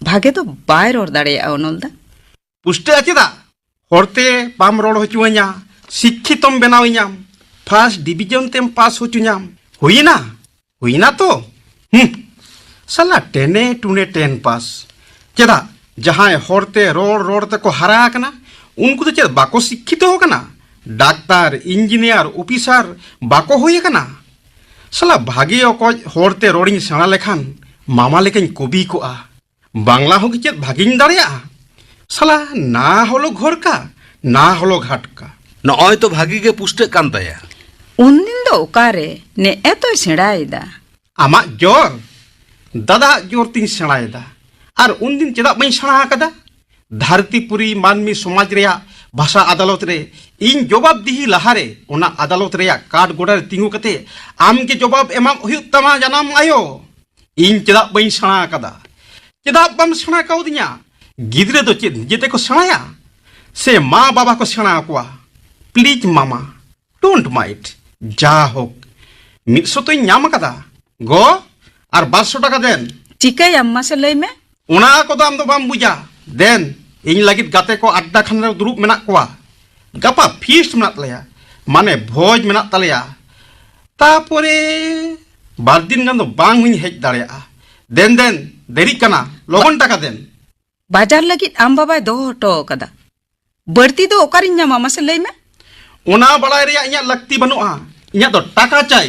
ᱵᱷᱟᱜᱮ ᱫᱚ ᱵᱟᱭ ᱨᱚᱲ ᱫᱟᱲᱮᱭᱟᱜᱼᱟ, ᱚᱱᱚᱞ ᱫᱟ᱾ ᱯᱩᱥᱴᱟᱹᱜᱼᱟ ᱪᱮᱫᱟᱜ? ᱦᱚᱲᱛᱮ ᱵᱟᱢ ᱨᱚᱲ ᱦᱚᱪᱚᱣᱟᱹᱧᱟ, ᱥᱤᱠᱠᱷᱤᱛᱚᱢ ᱵᱮᱱᱟᱣᱤᱧᱟᱢ, ᱯᱷᱟᱥᱴ ᱰᱤᱵᱤᱡᱚᱱ ᱛᱮᱢ ᱯᱟᱥ ᱦᱚᱪᱚᱧᱟᱢ᱾ ᱦᱩᱭᱮᱱᱟ? ᱦᱩᱭᱮᱱᱟ ᱛᱚ? ᱦᱩᱸ᱾ ᱥᱟᱞᱟ ᱴᱮᱱᱮ ᱴᱩᱱᱮ ᱴᱮᱱ ᱯᱟᱥ᱾ ᱪᱮᱫᱟᱜ? ᱡᱟᱦᱟᱸᱭ ᱦᱚᱲᱛᱮ ᱨᱚᱲ ᱨᱚᱲ ᱛᱮᱠᱚ ᱦᱟᱨᱟ ᱟᱠᱟᱱᱟ, ᱩᱱᱠᱩ ᱫᱚ ᱪᱮᱫ ᱵᱟᱠᱚ ᱥᱤᱠᱠᱷᱤᱛᱚ ᱟᱠᱟᱱᱟ? ᱰᱟᱠᱛᱟᱨ, ᱤᱧᱡᱤᱱᱤᱭᱟᱨ, ᱚᱯᱷᱤᱥᱟᱨ ᱵᱟᱠᱚ ᱦᱩᱭ ᱟᱠᱟᱱᱟ? ᱥᱟᱞᱟ ᱵᱷᱟᱜᱮ ᱚᱠᱚᱡ ᱦᱚᱲᱛᱮ ᱨᱚᱲᱤᱧ ᱥᱮᱬᱟ ᱞᱮᱠᱷᱟᱱ ᱢᱟᱢᱟ ᱞᱮᱠᱟᱧ ᱠᱚᱵᱤ ᱠᱚᱜᱼᱟ᱾ ᱵᱟᱝᱞᱟ ᱦᱚᱸ ᱠᱤ ᱪᱮᱫ ᱵᱷᱟᱜᱤᱧ ᱫᱟᱲᱮᱭᱟᱜᱼᱟ? ᱥᱟᱞᱟ, ᱱᱟ ᱦᱚᱞᱚ ᱜᱷᱚᱨ ᱠᱟ, ᱱᱟ ᱦᱚᱞᱚ ᱜᱷᱟᱴ ᱠᱟ᱾ ᱱᱚᱜᱼᱚᱭ ᱛᱚ ᱵᱷᱟᱜᱤ ᱜᱮ ᱯᱩᱥᱴᱟᱹᱜ ᱠᱟᱱ ᱛᱟᱭᱟ᱾ ᱩᱱᱫᱤᱱ ᱫᱚ ᱚᱠᱟᱨᱮ, ᱱᱮᱜᱼᱮ ᱛᱚᱭ ᱥᱮᱬᱟᱭᱮᱫᱟ᱾ ᱟᱢᱟᱜ ᱡᱳᱨ, ᱫᱟᱫᱟᱣᱟᱜ ᱡᱳᱨ ᱛᱤᱧ ᱥᱮᱬᱟᱭᱮᱫᱟ᱾ ᱟᱨ ᱩᱱᱫᱤᱱ ᱪᱮᱫᱟᱜ ᱵᱟᱹᱧ ᱥᱮᱬᱟ ᱟᱠᱟᱫᱟ? ᱫᱷᱟᱹᱨᱛᱤᱯᱩᱨᱤ ᱢᱟᱹᱱᱢᱤ ᱥᱚᱢᱟᱡᱽ ᱨᱮᱭᱟᱜ ᱵᱷᱟᱥᱟ ᱟᱫᱟᱞᱚᱛ ᱨᱮ ᱤᱧ ᱡᱚᱵᱟᱵ ᱫᱤᱦᱤ ᱞᱟᱦᱟᱨᱮ ᱚᱱᱟ ᱟᱫᱟᱞᱚᱛ ᱨᱮᱭᱟᱜ ᱠᱟᱴ ᱜᱚᱰᱟ ᱨᱮ ᱛᱤᱸᱜᱩ ᱠᱟᱛᱮ ᱟᱢ ᱜᱮ ᱡᱚᱵᱟᱵ ᱮᱢᱟᱢ ᱦᱩᱭᱩᱜ ᱛᱟᱢᱟ, ᱡᱟᱱᱟᱢ ᱟᱭᱳ᱾ ᱤᱧ ᱪᱮᱫᱟᱜ ᱵᱟᱹᱧ ᱥᱮᱬᱟ ᱟᱠᱟᱫᱟ? ᱪᱮᱫᱟᱜ ᱵᱟᱢ ᱥᱮᱬᱟ ᱠᱟᱣᱫᱤᱧᱟ? ᱜᱤᱫᱽᱨᱟᱹ ᱫᱚ ᱪᱮᱫ ᱱᱤᱡᱮ ᱛᱮᱠᱚ ᱥᱮᱬᱟᱭᱟ? ᱥᱮ ᱢᱟ ᱵᱟᱵᱟ ᱠᱚ ᱥᱮᱬᱟ ᱟᱠᱚᱣᱟ? Please ᱢᱟᱢᱟ, don't mind. ᱡᱟ ᱦᱳᱠ, ᱢᱤᱫ ᱥᱚ ᱛᱚᱧ ᱧᱟᱢ ᱟᱠᱟᱫᱟ ᱜᱚ, ᱟᱨ ᱵᱟᱨ ᱥᱚ ᱴᱟᱠᱟ ᱫᱮᱱ᱾ ᱪᱤᱠᱟᱹᱭᱟᱢ ᱢᱟᱥᱮ ᱞᱟᱹᱭ ᱢᱮ? ᱚᱱᱟ ᱠᱚᱫᱚ ᱟᱢ ᱫᱚ ᱵᱟᱢ ᱵᱩᱡᱟ᱾ ᱫᱮᱱ, ᱤᱧ ᱞᱟᱹᱜᱤᱫ ᱜᱟᱛᱮ ᱠᱚ ᱟᱰᱰᱟ ᱠᱷᱟᱱ ᱨᱮ ᱫᱩᱲᱩᱵ ᱢᱮᱱᱟᱜ ᱠᱚᱣᱟ᱾ ᱜᱟᱯᱟ ᱯᱷᱤᱥᱴ ᱢᱮᱱᱟᱜ ᱛᱟᱞᱮᱭᱟ, ᱢᱟᱱᱮ ᱵᱷᱚᱡᱽ ᱢᱮᱱᱟᱜ ᱛᱟᱞᱮᱭᱟ᱾ ᱛᱟᱯᱚᱨᱮ ᱵᱟᱨ ᱫᱤᱱ ᱜᱟᱱ ᱫᱚ ᱵᱟᱝ ᱦᱚᱧ ᱦᱮᱡ ᱫᱟᱲᱮᱭᱟᱜᱼᱟ᱾ ᱫᱮᱱ ᱫᱮᱱ, ᱫᱮᱨᱤᱜ ᱠᱟᱱᱟ, ᱞᱚᱜᱚᱱ ᱴᱟᱠᱟ ᱫᱮᱱ᱾ ᱵᱟᱡᱟᱨ ᱞᱟᱹᱜᱤᱫ ᱟᱢ ᱵᱟᱵᱟᱭ ᱫᱚᱦᱚ ᱦᱚᱴᱚ ᱟᱠᱟᱫᱟ᱾ ᱵᱟᱹᱲᱛᱤ ᱫᱚ ᱚᱠᱟᱨᱤᱧ ᱧᱟᱢᱟ ᱢᱟᱥᱮ ᱞᱟᱹᱭ ᱢᱮ? ᱚᱱᱟ ᱵᱟᱲᱟᱭ ᱨᱮᱭᱟᱜ ᱤᱧᱟᱹᱜ ᱞᱟᱹᱠᱛᱤ ᱵᱟᱹᱱᱩᱜᱼᱟ, ᱤᱧᱟᱹᱜ ᱫᱚ ᱴᱟᱠᱟ ᱪᱟᱭ᱾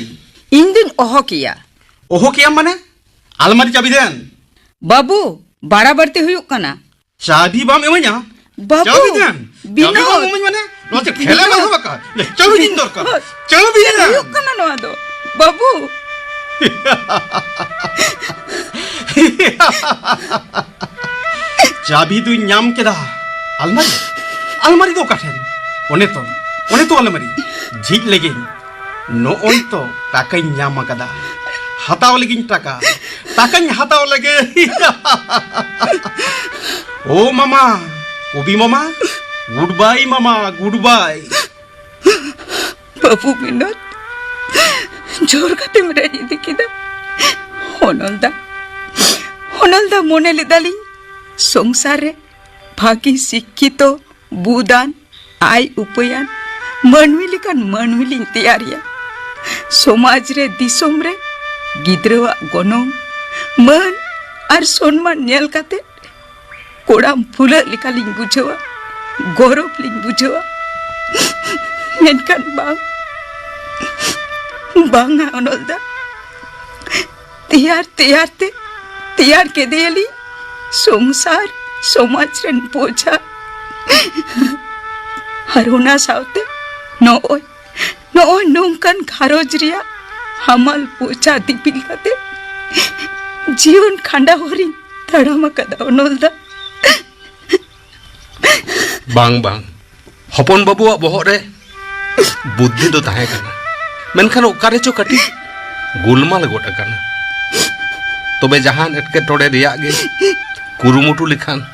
ᱤᱧ ᱫᱩᱧ ᱚᱦᱚ ᱠᱮᱭᱟ᱾ ᱚᱦᱚ ᱠᱮᱭᱟᱢ ᱢᱟᱱᱮ? ᱟᱞᱢᱟᱨᱤ ᱪᱟᱵᱤ ᱫᱮᱱ᱾ ᱵᱟᱹᱵᱩ, ᱵᱟᱲᱟ ᱵᱟᱹᱲᱛᱤ ᱦᱩᱭᱩᱜ ᱠᱟᱱᱟ᱾ ᱪᱟᱵᱤ ᱵᱟᱢ ᱤᱢᱟᱹᱧᱟ? ᱵᱟᱹᱵᱩ, ᱪᱟᱵᱤ ᱫᱮᱱ᱾ ᱪᱟᱵᱤ ᱵᱤᱱᱳᱫ, ᱵᱟᱢ ᱤᱢᱟᱹᱧ ᱢᱟᱱᱮ? ᱱᱚᱣᱟ ᱪᱮᱫ ᱠᱷᱮᱞᱮ ᱵᱤᱱᱳᱫ᱾ ᱵᱟᱝ ᱵᱟᱠᱟ? ᱪᱟᱵᱤ ᱫᱤᱧ ᱫᱚᱨᱠᱟᱨ᱾ ᱵᱤᱱᱳᱫ, ᱪᱟᱵᱤ ᱪᱮᱫ ᱫᱮᱱ᱾ ᱦᱩᱭᱩᱜ ᱠᱟᱱᱟ ᱱᱚᱣᱟ ᱫᱚ? ᱵᱟᱹᱵᱩ᱾ ᱪᱟᱵᱤ ᱫᱩᱧ ᱧᱟᱢ ᱠᱮᱫᱟ᱾ ᱟᱞᱢᱟᱨᱤ? ᱟᱞᱢᱟᱨᱤ ᱫᱚ ᱚᱠᱟ ᱴᱷᱮᱱ? ᱚᱱᱮ ᱛᱚ, ᱚᱱᱮ ᱛᱚ ᱟᱞᱢᱟᱨᱤ᱾ ᱡᱷᱤᱡ ᱞᱮᱜᱮᱧ᱾ ᱱᱚᱜᱼᱚᱭ ᱛᱚ ᱴᱟᱠᱟᱧ ᱧᱟᱢ ᱟᱠᱟᱫᱟ᱾ ᱦᱟᱛᱟᱣ ᱞᱮᱜᱤᱧ ᱴᱟᱠᱟ᱾ ᱴᱟᱠᱟᱧ ᱦᱟᱛᱟᱣ ᱞᱮᱜᱮ᱾ ᱳ ᱢᱟᱢᱟ, ᱠᱚᱵᱤ ᱢᱟᱢᱟ, ᱜᱩᱰ ᱵᱟᱭ ᱢᱟᱢᱟ, ᱜᱩᱰ ᱵᱟᱭ᱾ ᱵᱟᱹᱵᱩ ᱵᱤᱱᱳᱫ, ᱡᱳᱨ ᱠᱟᱛᱮᱢ ᱨᱮᱡ ᱤᱫᱤ ᱠᱮᱫᱟ᱾ ᱦᱚᱱᱚᱞ ᱫᱟ, ᱦᱚᱱᱚᱞ ᱫᱟ, ᱢᱚᱱᱮ ᱞᱮᱫᱟᱞᱤᱧ ᱥᱚᱝᱥᱟᱨ ᱨᱮ ᱵᱷᱟᱹᱜᱤ ᱥᱤᱠᱠᱷᱤᱛᱚ, ᱵᱩᱫᱟᱱ, ᱟᱭ ᱩᱯᱟᱹᱭᱟᱱ ᱢᱟᱹᱱᱢᱤ ᱞᱮᱠᱟᱱ ᱢᱟᱹᱱᱢᱤ ᱞᱤᱧ ᱛᱮᱭᱟᱨᱮᱭᱟ᱾ ᱥᱚᱢᱟᱡᱽ ᱨᱮ, ᱫᱤᱥᱚᱢ ᱨᱮ ᱜᱤᱫᱽᱨᱟᱹᱣᱟᱜ ᱜᱚᱱᱚᱝ, ᱢᱟᱹᱱ ᱟᱨ ᱥᱚᱱᱢᱟᱱ ᱧᱮᱞ ᱠᱟᱛᱮ ᱠᱚᱲᱟᱢ ᱯᱷᱩᱞᱟᱹᱜ ᱞᱮᱠᱟᱞᱤᱧ ᱵᱩᱡᱷᱟᱹᱣᱟ, ᱜᱚᱨᱚᱵᱽ ᱞᱤᱧ ᱵᱩᱡᱷᱟᱹᱣᱟ᱾ ᱢᱮᱱᱠᱷᱟᱱ ᱵᱟᱝ, ᱵᱟᱝᱟ ᱚᱱᱚᱞ ᱫᱟ, ᱛᱮᱭᱟᱨ, ᱛᱮᱭᱟᱨ ᱛᱮ, ᱛᱮᱭᱟᱨ ᱠᱮᱫᱮᱭᱟᱞᱤᱧ ᱥᱚᱝᱥᱟᱨ, ᱥᱚᱢᱟᱡᱽ ᱨᱮᱱ ᱵᱚᱡᱷᱟ᱾ ᱟᱨ ᱚᱱᱟ ᱥᱟᱶᱛᱮ ᱱᱚᱜᱼᱚᱭ, ᱱᱚᱜᱼᱚᱭ ᱱᱚᱝᱠᱟᱱ ᱜᱷᱟᱨᱚᱸᱡᱽ ᱨᱮᱭᱟᱜ ᱦᱟᱢᱟᱞ ᱵᱚᱡᱷᱟ ᱫᱤᱯᱤᱞ ᱠᱟᱛᱮ ᱡᱤᱭᱚᱱ ᱠᱷᱟᱸᱰᱟᱣ ᱦᱚᱨᱤᱧ ᱛᱟᱲᱟᱢ ᱟᱠᱟᱫᱟ, ᱚᱱᱚᱞ ᱫᱟ᱾ ᱵᱟᱝ, ᱵᱟᱝ᱾ ᱦᱚᱯᱚᱱ ᱵᱟᱹᱵᱩᱣᱟᱜ ᱵᱚᱦᱚᱜ ᱨᱮ ᱵᱩᱫᱽᱫᱷᱤ ᱫᱚ ᱛᱟᱦᱮᱸ ᱠᱟᱱᱟ, ᱢᱮᱱᱠᱷᱟᱱ ᱚᱠᱟ ᱨᱮᱪᱚ ᱠᱟᱹᱴᱤᱡ ᱜᱩᱞᱢᱟᱞ ᱜᱚᱫ ᱟᱠᱟᱱᱟ᱾ ᱛᱚᱵᱮ ᱡᱟᱦᱟᱱ ᱮᱴᱠᱮᱴᱚᱬᱮ ᱨᱮᱭᱟᱜ ᱜᱮ ᱠᱩᱨᱩᱢᱩᱴᱩ ᱞᱮᱠᱷᱟᱱ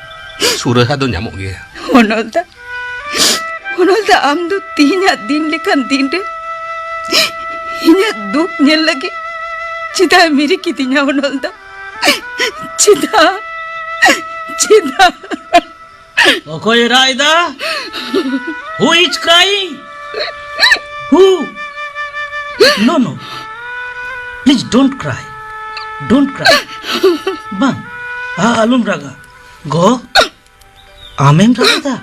ᱥᱩᱨᱟᱦᱟ ᱫᱚ ᱧᱟᱢᱚᱜ ᱜᱮᱭᱟ᱾ ᱚᱱᱚᱞ ᱫᱟ, ᱚᱱᱚᱞ ᱫᱟ, ᱟᱢ ᱫᱚ ᱛᱤᱦᱤᱧᱟᱜ ᱫᱤᱱ ᱞᱮᱠᱟᱱ ᱫᱤᱱ ᱨᱮ ᱤᱧᱟᱹᱜ ᱫᱩᱠ ᱧᱮᱞ ᱞᱟᱹᱜᱤᱫ ᱪᱮᱫᱟᱜ ᱮᱢ ᱤᱨᱤ ᱠᱤᱫᱤᱧᱟ, ᱚᱱᱚᱞ ᱫᱟ? ᱪᱮᱫᱟᱜ? ᱪᱮᱫᱟᱜ? ᱚᱠᱚᱭᱮ ᱨᱟᱜ ᱮᱫᱟ? Who is crying? Who? No, no. Please don't cry. Don't cry. ᱵᱟᱝ, ᱟ-, ᱟᱞᱚᱢ ᱨᱟᱜᱟ᱾ ᱜᱚ, ᱟᱢᱮᱢ ᱨᱟᱜ ᱮᱫᱟ?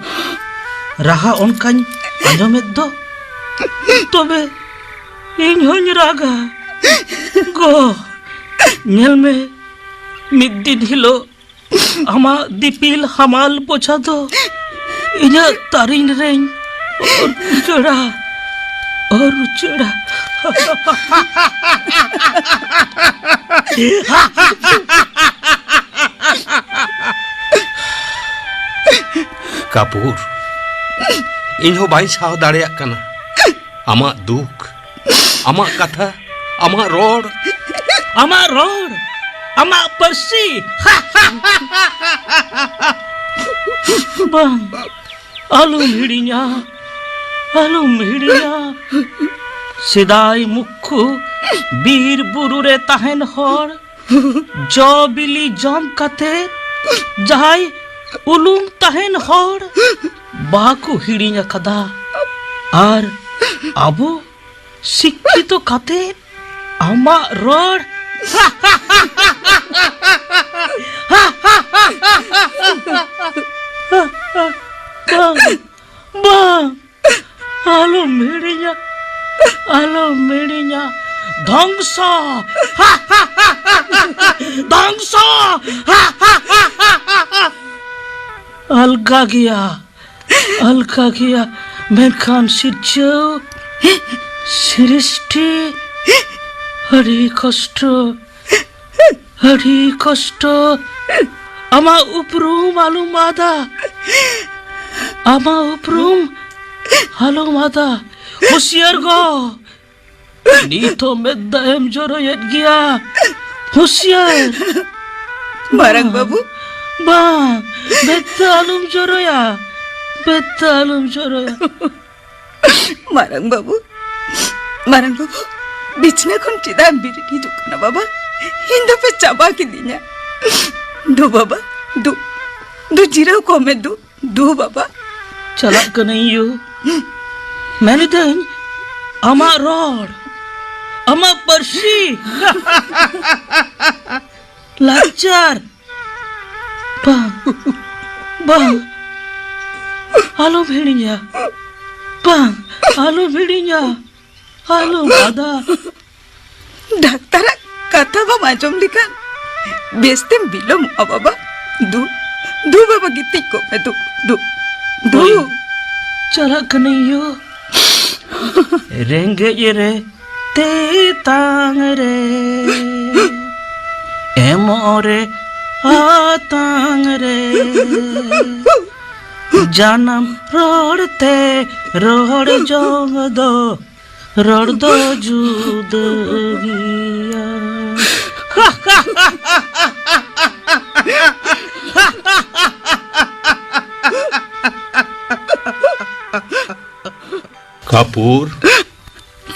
ᱨᱟᱦᱟ ᱚᱱᱠᱟᱧ ᱟᱸᱡᱚᱢᱮᱫ ᱫᱚ᱾ ᱛᱚᱵᱮ ᱤᱧ ᱦᱚᱧ ᱨᱟᱜᱟ᱾ ᱜᱚ, ᱧᱮᱞ ᱢᱮ, ᱢᱤᱫ ᱫᱤᱱ ᱦᱤᱞᱳᱜ ᱟᱢᱟᱜ ᱫᱤᱯᱤᱞ ᱦᱟᱢᱟᱞ ᱵᱚᱡᱷᱟ ᱫᱚ ᱤᱧᱟᱹᱜ ᱛᱟᱹᱨᱤᱧ ᱨᱮᱧ ᱚᱨ ᱩᱪᱟᱹᱲᱟ, ᱚᱨ ᱩᱪᱟᱹᱲᱟ᱾ ᱠᱟᱯᱩᱨ, ᱤᱧ ᱦᱚᱸ ᱵᱟᱹᱧ ᱥᱟᱦᱟᱣ ᱫᱟᱲᱮᱭᱟᱜ ᱠᱟᱱᱟ ᱟᱢᱟᱜ ᱫᱩᱠ, ᱟᱢᱟᱜ ᱠᱟᱛᱷᱟ, ᱟᱢᱟᱜ ᱨᱚᱲ᱾ ᱟᱢᱟᱜ ᱨᱚᱲ, ᱟᱢᱟᱜ ᱯᱟᱹᱨᱥᱤ᱾ ᱵᱟᱝ, ᱟᱞᱚᱢ ᱦᱤᱲᱤᱧᱟ, ᱟᱞᱚᱢ ᱦᱤᱲᱤᱧᱟ᱾ ᱥᱮᱫᱟᱭ ᱢᱩᱠᱠᱷᱩ ᱵᱤᱨ ᱵᱩᱨᱩ ᱨᱮ ᱛᱟᱦᱮᱱ ᱦᱚᱲ, ᱡᱚ ᱵᱤᱞᱤ ᱡᱚᱢ ᱠᱟᱛᱮ ᱡᱟᱦᱟᱸᱭ ᱩᱞᱩᱢ ᱛᱟᱦᱮᱱ ᱦᱚᱲ, ᱵᱟᱠᱚ ᱦᱤᱲᱤᱧ ᱟᱠᱟᱫᱟ᱾ ᱟᱨ ᱟᱵᱚ ᱥᱤᱠᱠᱷᱤᱛᱚ ᱠᱟᱛᱮ ᱟᱢᱟᱜ ᱨᱚᱲ᱾ ᱵᱟᱝ, ᱵᱟᱝ, ᱟᱞᱚᱢ ᱦᱤᱲᱤᱧᱟ, ᱟᱞᱚᱢ ᱦᱤᱲᱤᱧᱟ᱾ ᱫᱷᱚᱝᱥᱚ! ᱫᱷᱚᱝᱥᱚ! ᱟᱞᱜᱟ ᱜᱮᱭᱟ, ᱟᱞᱜᱟ ᱜᱮᱭᱟ, ᱢᱮᱱᱠᱷᱟᱱ ᱥᱤᱨᱡᱟᱹᱣ, ᱥᱨᱤᱥᱴᱤ, ᱟᱹᱰᱤ ᱠᱚᱥᱴᱚ, ᱟᱹᱰᱤ ᱠᱚᱥᱴᱚ᱾ ᱟᱢᱟᱜ ᱩᱯᱨᱩᱢ ᱟᱞᱚᱢ ᱟᱫᱟ, ᱟᱢᱟᱜ ᱩᱯᱨᱩᱢ ᱟᱞᱚᱢ ᱟᱫᱟ᱾ ᱦᱩᱥᱤᱭᱟᱨ ᱜᱚ, ᱱᱤᱛ ᱦᱚᱸ ᱢᱮᱫ ᱫᱟᱜ ᱮᱢ ᱡᱚᱨᱚᱭᱮᱫ ᱜᱮᱭᱟ᱾ ᱦᱩᱥᱤᱭᱟᱨ᱾ ᱢᱟᱨᱟᱝ ᱵᱟᱹᱵᱩ᱾ ᱵᱟᱝ, ᱢᱮᱫ ᱫᱟᱜ ᱟᱞᱚᱢ ᱡᱚᱨᱚᱭᱟ, ᱢᱮᱫ ᱫᱟᱜ ᱟᱞᱚᱢ ᱡᱚᱨᱚᱭᱟ᱾ ᱢᱟᱨᱟᱝ ᱵᱟᱹᱵᱩ, ᱢᱟᱨᱟᱝ ᱵᱟᱹᱵᱩ, ᱵᱤᱪᱷᱱᱟᱹ ᱠᱷᱚᱱ ᱪᱮᱫᱟᱜ ᱮᱢ ᱵᱮᱨᱮᱫ ᱦᱤᱡᱩᱜ ᱠᱟᱱᱟ ᱵᱟᱵᱟ? ᱤᱧ ᱫᱚᱯᱮ ᱪᱟᱵᱟ ᱠᱤᱫᱤᱧᱟ᱾ ᱫᱩ ᱵᱟᱵᱟ, ᱫᱩ, ᱫᱩ ᱡᱤᱨᱟᱹᱣ ᱠᱚᱜ ᱢᱮ ᱫᱩ᱾ ᱫᱩ ᱵᱟᱵᱟ᱾ ᱪᱟᱞᱟᱜ ᱠᱟᱹᱱᱟᱹᱧ ᱭᱩ᱾ ᱢᱮᱱᱮᱫᱟᱹᱧ, ᱟᱢᱟᱜ ᱨᱚᱲ, ᱟᱢᱟᱜ ᱯᱟᱹᱨᱥᱤ, ᱞᱟᱠᱪᱟᱨ, ᱵᱟᱝ, ᱵᱟᱝ, ᱟᱞᱚᱢ ᱦᱤᱲᱤᱧᱟ᱾ ᱵᱟᱝ, ᱟᱞᱚᱢ ᱦᱤᱲᱤᱧᱟ᱾ ᱟᱞᱚᱢ ᱟᱫᱟ᱾ ᱰᱟᱠᱛᱟᱨᱟᱜ ᱠᱟᱛᱷᱟ ᱵᱟᱢ ᱟᱸᱡᱚᱢ ᱞᱮᱠᱷᱟᱱ ᱵᱮᱥᱛᱮᱢ ᱵᱤᱞᱚᱢᱚᱜᱼᱟ ᱵᱟᱵᱟ᱾ ᱫᱩ, ᱫᱩ ᱵᱟᱵᱟ, ᱜᱤᱛᱤᱡ ᱠᱚᱜ ᱢᱮ ᱫᱩ, ᱫᱩ, ᱫᱩ᱾ ᱦᱳᱭ, ᱪᱟᱞᱟᱜ ᱠᱟᱹᱱᱟᱹᱧ ᱭᱳ᱾ ᱨᱮᱸᱜᱮᱡ ᱨᱮ ᱛᱮᱛᱟᱝ ᱨᱮ ᱮᱢᱚᱜ ᱨᱮ ᱟᱛᱟᱝ ᱨᱮ ᱡᱟᱱᱟᱢ ᱨᱚᱲ ᱛᱮ ᱨᱚᱲ ᱡᱚᱝ ᱫᱚ ᱨᱚᱲ ᱫᱚ ᱡᱩᱫᱟᱹ ᱜᱮᱭᱟ᱾ ᱠᱟᱯᱩᱨ᱾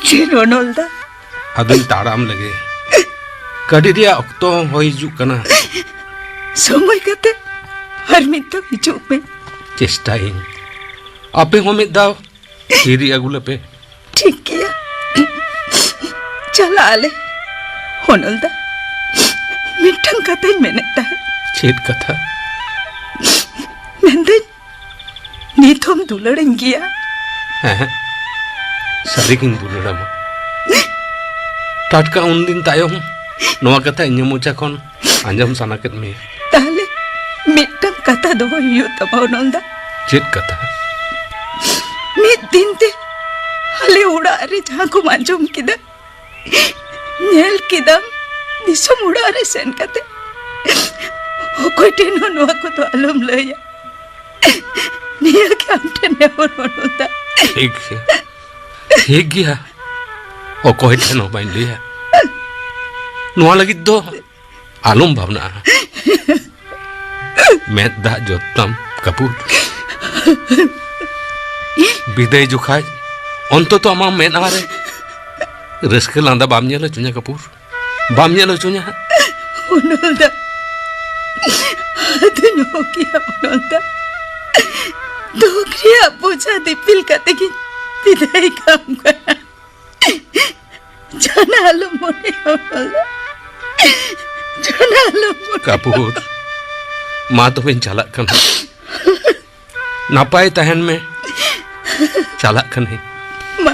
ᱪᱮᱫ ᱚᱱᱚᱞ ᱫᱟ? ᱟᱫᱚᱧ ᱛᱟᱲᱟᱢ ᱞᱮᱜᱮ᱾ ᱜᱟᱹᱰᱤ ᱨᱮᱭᱟᱜ ᱚᱠᱛᱚ ᱦᱚᱸ ᱦᱩᱭ ᱦᱤᱡᱩᱜ ᱠᱟᱱᱟ᱾ ᱥᱚᱢᱚᱭ ᱠᱟᱛᱮ ᱟᱨ ᱢᱤᱫ ᱫᱷᱟᱣ ᱦᱤᱡᱩᱜ ᱢᱮ᱾ ᱪᱮᱥᱴᱟᱭᱟᱹᱧ᱾ ᱟᱯᱮ ᱦᱚᱸ ᱢᱤᱫ ᱫᱷᱟᱣ ᱦᱤᱨᱤ ᱟᱹᱜᱩ ᱞᱮᱯᱮ᱾ ᱴᱷᱤᱠ ᱜᱮᱭᱟ, ᱪᱟᱞᱟᱜ ᱟᱞᱮ᱾ ᱚᱱᱚᱞ ᱫᱟ, ᱢᱤᱫᱴᱟᱝ ᱠᱟᱛᱷᱟᱧ ᱢᱮᱱᱮᱫ ᱛᱟᱦᱮᱸᱫ᱾ ᱪᱮᱫ ᱠᱟᱛᱷᱟ? ᱢᱮᱱᱫᱟᱹᱧ, ᱱᱤᱛ ᱦᱚᱸᱢ ᱫᱩᱞᱟᱹᱲᱤᱧ ᱜᱮᱭᱟ? ᱦᱮᱸ, ᱥᱟᱹᱨᱤᱜᱤᱧ ᱫᱩᱞᱟᱹᱲᱟᱢᱟ᱾ ᱴᱟᱴᱠᱟ ᱩᱱᱫᱤᱱ ᱛᱟᱭᱚᱢ ᱱᱚᱣᱟ ᱠᱟᱛᱷᱟ ᱤᱧᱟᱹᱜ ᱢᱚᱪᱟ ᱠᱷᱚᱱ ᱟᱸᱡᱚᱢ ᱥᱟᱱᱟ ᱠᱮᱫ ᱢᱮᱭᱟ᱾ ᱛᱟᱦᱞᱮ ᱢᱤᱫᱴᱟᱝ ᱠᱟᱛᱷᱟ ᱫᱚᱦᱚᱭ ᱦᱩᱭᱩᱜ ᱛᱟᱢᱟ, ᱚᱱᱚᱞ ᱫᱟ᱾ ᱪᱮᱫ ᱠᱟᱛᱷᱟ? ᱢᱤᱫ ᱫᱤᱱ ᱛᱮ ᱟᱞᱮ ᱚᱲᱟᱜ ᱨᱮ ᱡᱟᱦᱟᱸ ᱠᱚᱢ ᱟᱸᱡᱚᱢ ᱠᱮᱫᱟ, ᱧᱮᱞ ᱠᱮᱫᱟᱢ, ᱫᱤᱥᱚᱢ ᱚᱲᱟᱜ ᱨᱮ ᱥᱮᱱ ᱠᱟᱛᱮ ᱚᱠᱚᱭ ᱴᱷᱮᱱ ᱦᱚᱸ ᱱᱚᱣᱟ ᱠᱚᱫᱚ ᱟᱞᱚᱢ ᱞᱟᱹᱭᱟ᱾ ᱱᱤᱭᱟᱹ ᱜᱮ ᱟᱢ ᱴᱷᱮᱱ ᱱᱮᱦᱚᱨ, ᱚᱱᱚᱞ ᱫᱟ᱾ ᱴᱷᱤᱠ ᱜᱮᱭᱟ, ᱴᱷᱤᱠ ᱜᱮᱭᱟ, ᱚᱠᱚᱭ ᱴᱷᱮᱱ ᱦᱚᱸ ᱵᱟᱹᱧ ᱞᱟᱹᱭᱟ᱾ ᱱᱚᱣᱟ ᱞᱟᱹᱜᱤᱫ ᱫᱚ ᱟᱞᱚᱢ ᱵᱷᱟᱵᱽᱱᱟᱜᱼᱟ᱾ ᱢᱮᱫ ᱫᱟᱜ ᱡᱚᱨ ᱛᱟᱢ, ᱠᱟᱯᱩᱨ᱾ ᱵᱤᱫᱟᱹᱭ ᱡᱚᱠᱷᱟᱡ ᱚᱱᱛᱚᱛᱚ ᱟᱢᱟᱜ ᱢᱮᱫᱦᱟ ᱨᱮ ᱨᱟᱹᱥᱠᱟᱹ ᱞᱟᱸᱫᱟ ᱵᱟᱢ ᱧᱮᱞ ᱦᱚᱪᱚᱧᱟ, ᱠᱟᱯᱩᱨ᱾ ᱵᱟᱢ ᱧᱮᱞ ᱦᱚᱪᱚᱧᱟ ᱦᱟᱸᱜ᱾ ᱚᱱᱚᱞ ᱫᱟ, ᱟᱫᱚᱧ ᱚᱦᱚ ᱠᱮᱭᱟ, ᱚᱱᱚᱞ ᱫᱟ᱾ ᱫᱩᱠ ᱨᱮᱭᱟᱜ ᱵᱚᱡᱷᱟ ᱫᱤᱯᱤᱞ ᱠᱟᱛᱮ ᱜᱤᱧ ᱵᱤᱫᱟᱹᱭ ᱠᱟᱢ ᱠᱟᱱᱟ᱾ ᱡᱟᱦᱟᱱᱟᱜ ᱟᱞᱚᱢ ᱢᱚᱱᱮᱭᱟ, ᱚᱱᱚᱞ ᱫᱟ᱾ ᱡᱟᱦᱟᱱᱟᱜ ᱟᱞᱚᱢ ᱢᱚᱱᱮᱭᱟ᱾ ᱠᱟᱯᱩᱨ, ᱢᱟ ᱛᱚᱵᱮᱧ ᱪᱟᱞᱟᱜ ᱠᱟᱱᱟ᱾ ᱱᱟᱯᱟᱭ ᱛᱟᱦᱮᱱ ᱢᱮ᱾ ᱪᱟᱞᱟᱜ ᱠᱟᱹᱱᱟᱹᱧ᱾ ᱢᱟ,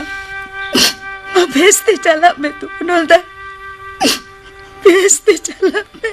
ᱢᱟ, ᱵᱮᱥ ᱛᱮ ᱪᱟᱞᱟᱜ ᱢᱮ ᱛᱚ, ᱚᱱᱚᱞ ᱫᱟ᱾ ᱵᱮᱥ ᱛᱮ ᱪᱟᱞᱟᱜ ᱢᱮ᱾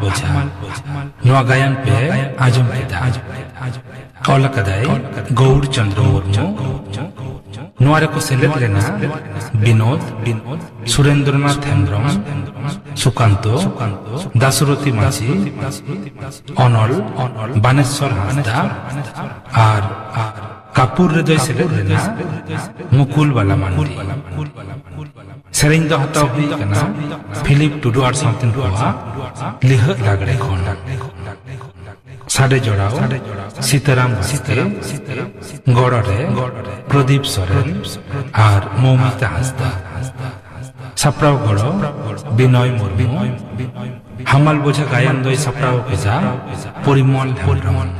ᱵᱚᱡᱷᱟ᱾ ᱱᱚᱣᱟ ᱜᱟᱭᱟᱱ ᱯᱮ ᱟᱸᱡᱚᱢ ᱠᱮᱫᱟ᱾ ᱚᱞ ᱟᱠᱟᱫᱟᱭ ᱜᱳᱣᱩᱨ ᱪᱚᱸᱫᱽᱨᱚ ᱢᱩᱨᱢᱩ᱾ ᱱᱚᱣᱟ ᱨᱮᱠᱚ ᱥᱮᱞᱮᱫ ᱞᱮᱱᱟ ᱵᱤᱱᱳᱫ, ᱥᱩᱨᱮᱱᱫᱨᱚᱱᱟᱛᱷ ᱦᱮᱢᱵᱽᱨᱚᱢ, ᱥᱩᱠᱟᱱᱛᱚ, ᱫᱟᱥᱨᱚᱛᱤ ᱢᱟᱹᱡᱷᱤ, ᱚᱱᱚᱞ ᱵᱟᱱᱮᱥᱚᱨ ᱦᱟᱸᱥᱫᱟ ᱟᱨ ᱠᱟᱯᱩᱨ ᱨᱮᱫᱚᱭ ᱥᱮᱞᱮᱫ ᱞᱮᱱᱟ ᱢᱩᱠᱩᱞ ᱵᱟᱞᱟ ᱢᱟᱱᱰᱤ᱾ ᱥᱮᱨᱮᱧ ᱫᱚ ᱦᱟᱛᱟᱣ ᱦᱩᱭ ᱠᱟᱱᱟ ᱯᱷᱤᱞᱤᱯ ᱴᱩᱰᱩ ᱟᱨ ᱥᱟᱶᱛᱮᱱ ᱠᱚᱣᱟᱜ ᱞᱤᱦᱟᱹᱜ ᱞᱟᱜᱽᱲᱮ ᱠᱷᱚᱱ᱾ ᱥᱟᱰᱮ ᱡᱚᱲᱟᱣ ᱥᱤᱛᱟᱨᱟᱢ ᱵᱟᱥᱠᱮ, ᱜᱚᱲᱚ ᱨᱮ ᱯᱨᱚᱫᱤᱯ ᱥᱚᱨᱮᱱ ᱟᱨ ᱢᱚᱢᱤᱛᱟ ᱦᱟᱸᱥᱫᱟ᱾ ᱥᱟᱯᱲᱟᱣ ᱜᱚᱲᱚ ᱵᱤᱱᱚᱭ ᱢᱩᱨᱢᱩ᱾ ᱦᱟᱢᱟᱞ ᱵᱚᱡᱷᱟ ᱜᱟᱭᱟᱱ ᱫᱚᱭ ᱥᱟᱯᱲᱟᱣ ᱠᱮᱫᱟ ᱯᱚᱨᱤᱢᱚᱞ ᱦᱮᱢᱵᱽᱨᱚᱢ᱾